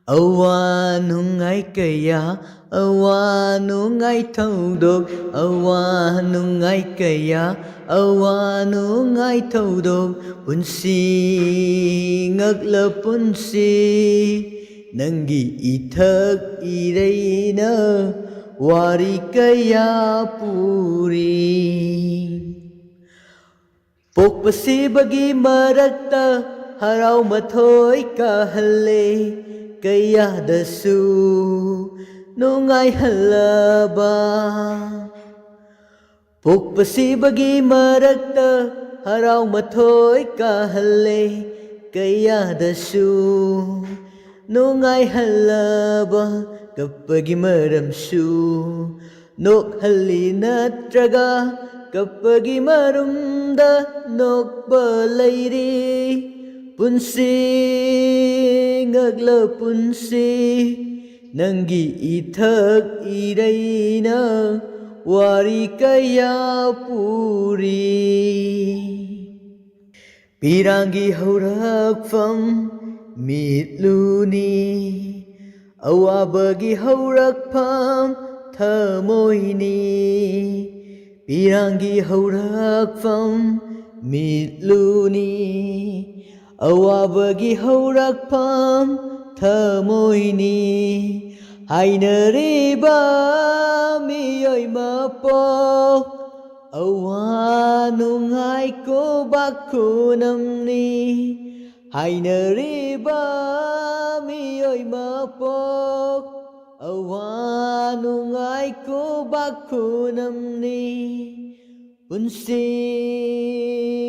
ꯑꯋꯥ ꯅꯨꯡꯉꯥꯏ ꯀꯌꯥ, ꯑꯋꯥ ꯅꯨꯡꯉꯥꯏ ꯊꯧꯗꯣꯛ, ꯑꯋꯥ ꯅꯨꯡꯉꯥꯏ ꯀꯌꯥ, ꯑꯋꯥ ꯅꯨꯡꯉꯥꯏ ꯊꯧꯗꯣꯛ, ꯄꯨꯟꯁꯤ ꯉꯛꯂ ꯄꯨꯟꯁꯤ, ꯅꯪꯒꯤ ꯏꯊꯛ ꯏꯔꯩꯅ ꯋꯥꯔꯤ ꯀꯌꯥ ꯄꯨꯔꯤ꯫ ꯄꯣꯛꯄ ꯁꯤꯕꯒꯤ ꯃꯔꯛꯇ ꯍꯔꯥꯎ ꯃꯊꯣꯏ ꯀꯥꯍꯜꯂꯦ, ꯀꯌꯥꯗꯁꯨ ꯅꯨꯡꯉꯥꯏꯍꯜꯂꯕ꯫ ꯄꯣꯛꯄ ꯁꯤꯕꯒꯤ ꯃꯔꯛꯇ ꯍꯔꯥꯎ ꯃꯊꯣꯏ ꯀꯥꯍꯜꯂꯦ, ꯀꯌꯥꯗꯁꯨ ꯅꯨꯡꯉꯥꯏꯍꯜꯂꯕ꯫ ꯀꯞꯄꯒꯤ ꯃꯔꯝꯁꯨ ꯅꯣꯛꯍꯜꯂꯤ ꯅꯠꯇ꯭ꯔꯒ ꯀꯞꯄꯒꯤ ꯃꯔꯨꯝꯗ ꯅꯣꯛꯄ ꯂꯩꯔꯤ? ꯄꯨꯟꯁꯤ ꯉꯛꯂ ꯄꯨꯟꯁꯤ, ꯅꯪꯒꯤ ꯏꯊꯛ ꯏꯔꯩꯅ ꯋꯥꯔꯤ ꯀꯌꯥ ꯄꯨꯔꯤ꯫ ꯄꯤꯔꯥꯡꯒꯤ ꯍꯧꯔꯛꯐꯝ ꯃꯤꯠꯂꯨꯅꯤ, ꯑꯋꯥꯕꯒꯤ ꯍꯧꯔꯛꯐꯝ ꯊꯃꯣꯏꯅꯤ꯫ ꯄꯤꯔꯥꯡꯒꯤ ꯍꯧꯔꯛꯐꯝ ꯃꯤꯠꯂꯨꯅꯤ, ꯑꯋꯥꯕꯒꯤ ꯍꯧꯔꯛꯐꯝ ꯊꯃꯣꯏꯅꯤ꯫ ꯍꯥꯏꯅꯔꯤꯕ ꯃꯤꯑꯣꯏ ꯃꯄꯣꯛ ꯑꯋꯥ ꯅꯨꯡꯉꯥꯏ ꯈꯨꯕꯥꯛ ꯈꯨꯅꯝꯅꯤ꯫ ꯍꯥꯏꯅꯔꯤꯕ ꯃꯤꯑꯣꯏ ꯃꯄꯣꯛ ꯑꯋꯥ ꯅꯨꯡꯉꯥꯏ ꯈꯨꯕꯥꯛ ꯈꯨꯅꯝꯅꯤ꯫ ꯄꯨꯟꯁꯤ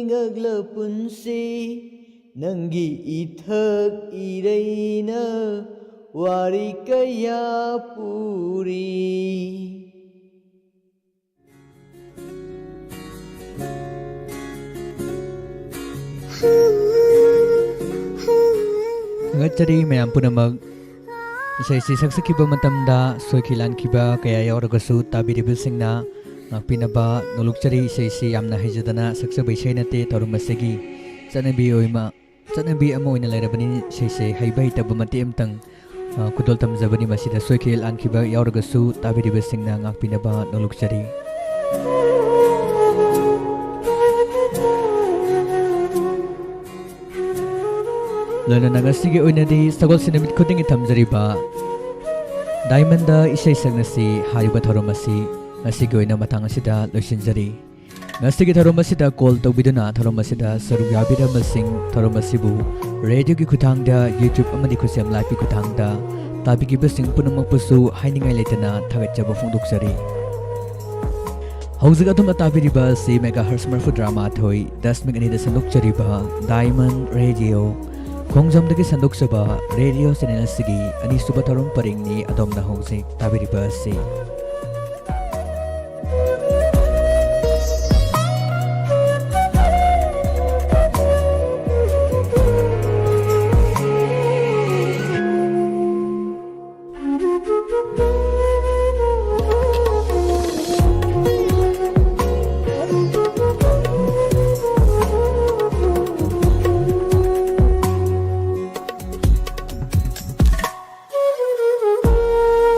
ꯉꯛꯂ ꯄꯨꯟꯁꯤ, ꯅꯪꯒꯤ ꯏꯊꯛ ꯏꯔꯩꯅ ꯋꯥꯔꯤ ꯀꯌꯥ ꯄꯨꯔꯤ꯫ ꯊꯥꯒꯠꯆꯔꯤ ꯃꯌꯥꯝ ꯄꯨꯝꯅꯃꯛ꯫ ꯏꯁꯩꯁꯤ ꯁꯛꯆꯈꯤꯕ ꯃꯇꯝꯗ ꯁꯣꯏꯈꯤ ꯂꯥꯟꯈꯤꯕ ꯀꯌꯥ ꯌꯥꯎꯔꯒꯁꯨ ꯇꯥꯕꯤꯔꯤꯕꯁꯤꯡꯅ ꯉꯥꯛꯄꯤꯅꯕ ꯅꯣꯂꯨꯛꯆꯔꯤ꯫ ꯏꯁꯩꯁꯤ ꯌꯥꯝꯅ ꯍꯩꯖꯗꯅ ꯁꯛꯆꯕ ꯏꯁꯩ ꯅꯠꯇꯦ, ꯊꯧꯔꯝ ꯑꯁꯤꯒꯤ ꯆꯠꯅꯕꯤ ꯑꯣꯏꯃ-, ꯆꯠꯅꯕꯤ ꯑꯃ ꯑꯣꯏꯅ ꯂꯩꯔꯕꯅꯤ꯫ ꯏꯁꯩꯁꯦ ꯍꯩꯕ ꯍꯩꯇꯕ ꯃꯇꯦꯛ ꯑꯃꯇꯪ, ꯑ, ꯈꯨꯗꯣꯜ ꯇꯝꯖꯕꯅꯤ꯫ ꯃꯁꯤꯗ ꯁꯣꯏꯈꯤ ꯂꯥꯟꯈꯤꯕ ꯌꯥꯎꯔꯒꯁꯨ ꯇꯥꯕꯤꯔꯤꯕꯁꯤꯡꯅ ꯉꯥꯛꯄꯤꯅꯕ ꯅꯣꯂꯨꯛꯆꯔꯤ꯫ ꯂꯣꯏꯅꯅ ꯉꯁꯤꯒꯤ ꯑꯣꯏꯅꯗꯤ ꯁꯒꯣꯜꯁꯦꯟ ꯅꯨꯃꯤꯠ ꯈꯨꯗꯤꯡꯒꯤ ꯊꯝꯖꯔꯤꯕ ꯗꯥꯏꯃꯟꯗ ꯏꯁꯩ ꯁꯛꯅꯁꯤ ꯍꯥꯏꯔꯤꯕ ꯊꯧꯔꯝ ꯑꯁꯤ ꯉꯁꯤꯒꯤ ꯑꯣꯏꯅ ꯃꯇꯥꯡ ꯑꯁꯤꯗ ꯂꯣꯏꯁꯤꯟꯖꯔꯤ꯫ ꯉꯁꯤꯒꯤ ꯊꯧꯔꯝ ꯑꯁꯤꯗ call ꯇꯧꯕꯤꯗꯨꯅ ꯊꯧꯔꯝ ꯑꯁꯤꯗ ꯁꯔꯨꯛ ꯌꯥꯕꯤꯔꯝꯕꯁꯤꯡ, ꯊꯧꯔꯝ ꯑꯁꯤꯕꯨ radioꯒꯤ ꯈꯨꯠꯊꯥꯡꯗ, YouTube ꯑꯃꯗꯤ ꯈꯨꯠꯁꯦꯝ liveꯀꯤ ꯈꯨꯠꯊꯥꯡꯗ ꯇꯥꯕꯤꯈꯤꯕꯁꯤꯡ ꯄꯨꯝꯅꯃꯛꯄꯨꯁꯨ ꯍꯥꯏꯅꯤꯡꯉꯥꯏ ꯂꯩꯇꯅ ꯊꯥꯒꯠꯆꯕ ꯐꯣꯡꯗꯣꯛꯆꯔꯤ꯫ ꯍꯧꯖꯤꯛ ꯑꯗꯣꯝꯅ ꯇꯥꯕꯤꯔꯤꯕ ꯑꯁꯤ megahertz ꯃꯔꯤꯐꯨꯇꯔꯥ ꯃꯥꯊꯣꯏ ꯗꯁꯃꯤꯛ ꯑꯅꯤꯗ ꯁꯟꯗꯣꯛꯆꯔꯤꯕ Diamond Radio, ꯈꯣꯡꯖꯣꯝꯗꯒꯤ ꯁꯟꯗꯣꯛꯆꯕ radio channel ꯑꯁꯤꯒꯤ ꯑꯅꯤꯁꯨꯕ ꯊꯧꯔꯝ ꯄꯔꯤꯡꯅꯤ ꯑꯗꯣꯝꯅ ꯍꯧꯖꯤꯛ ꯇꯥꯕꯤꯔꯤꯕ ꯑꯁꯤ꯫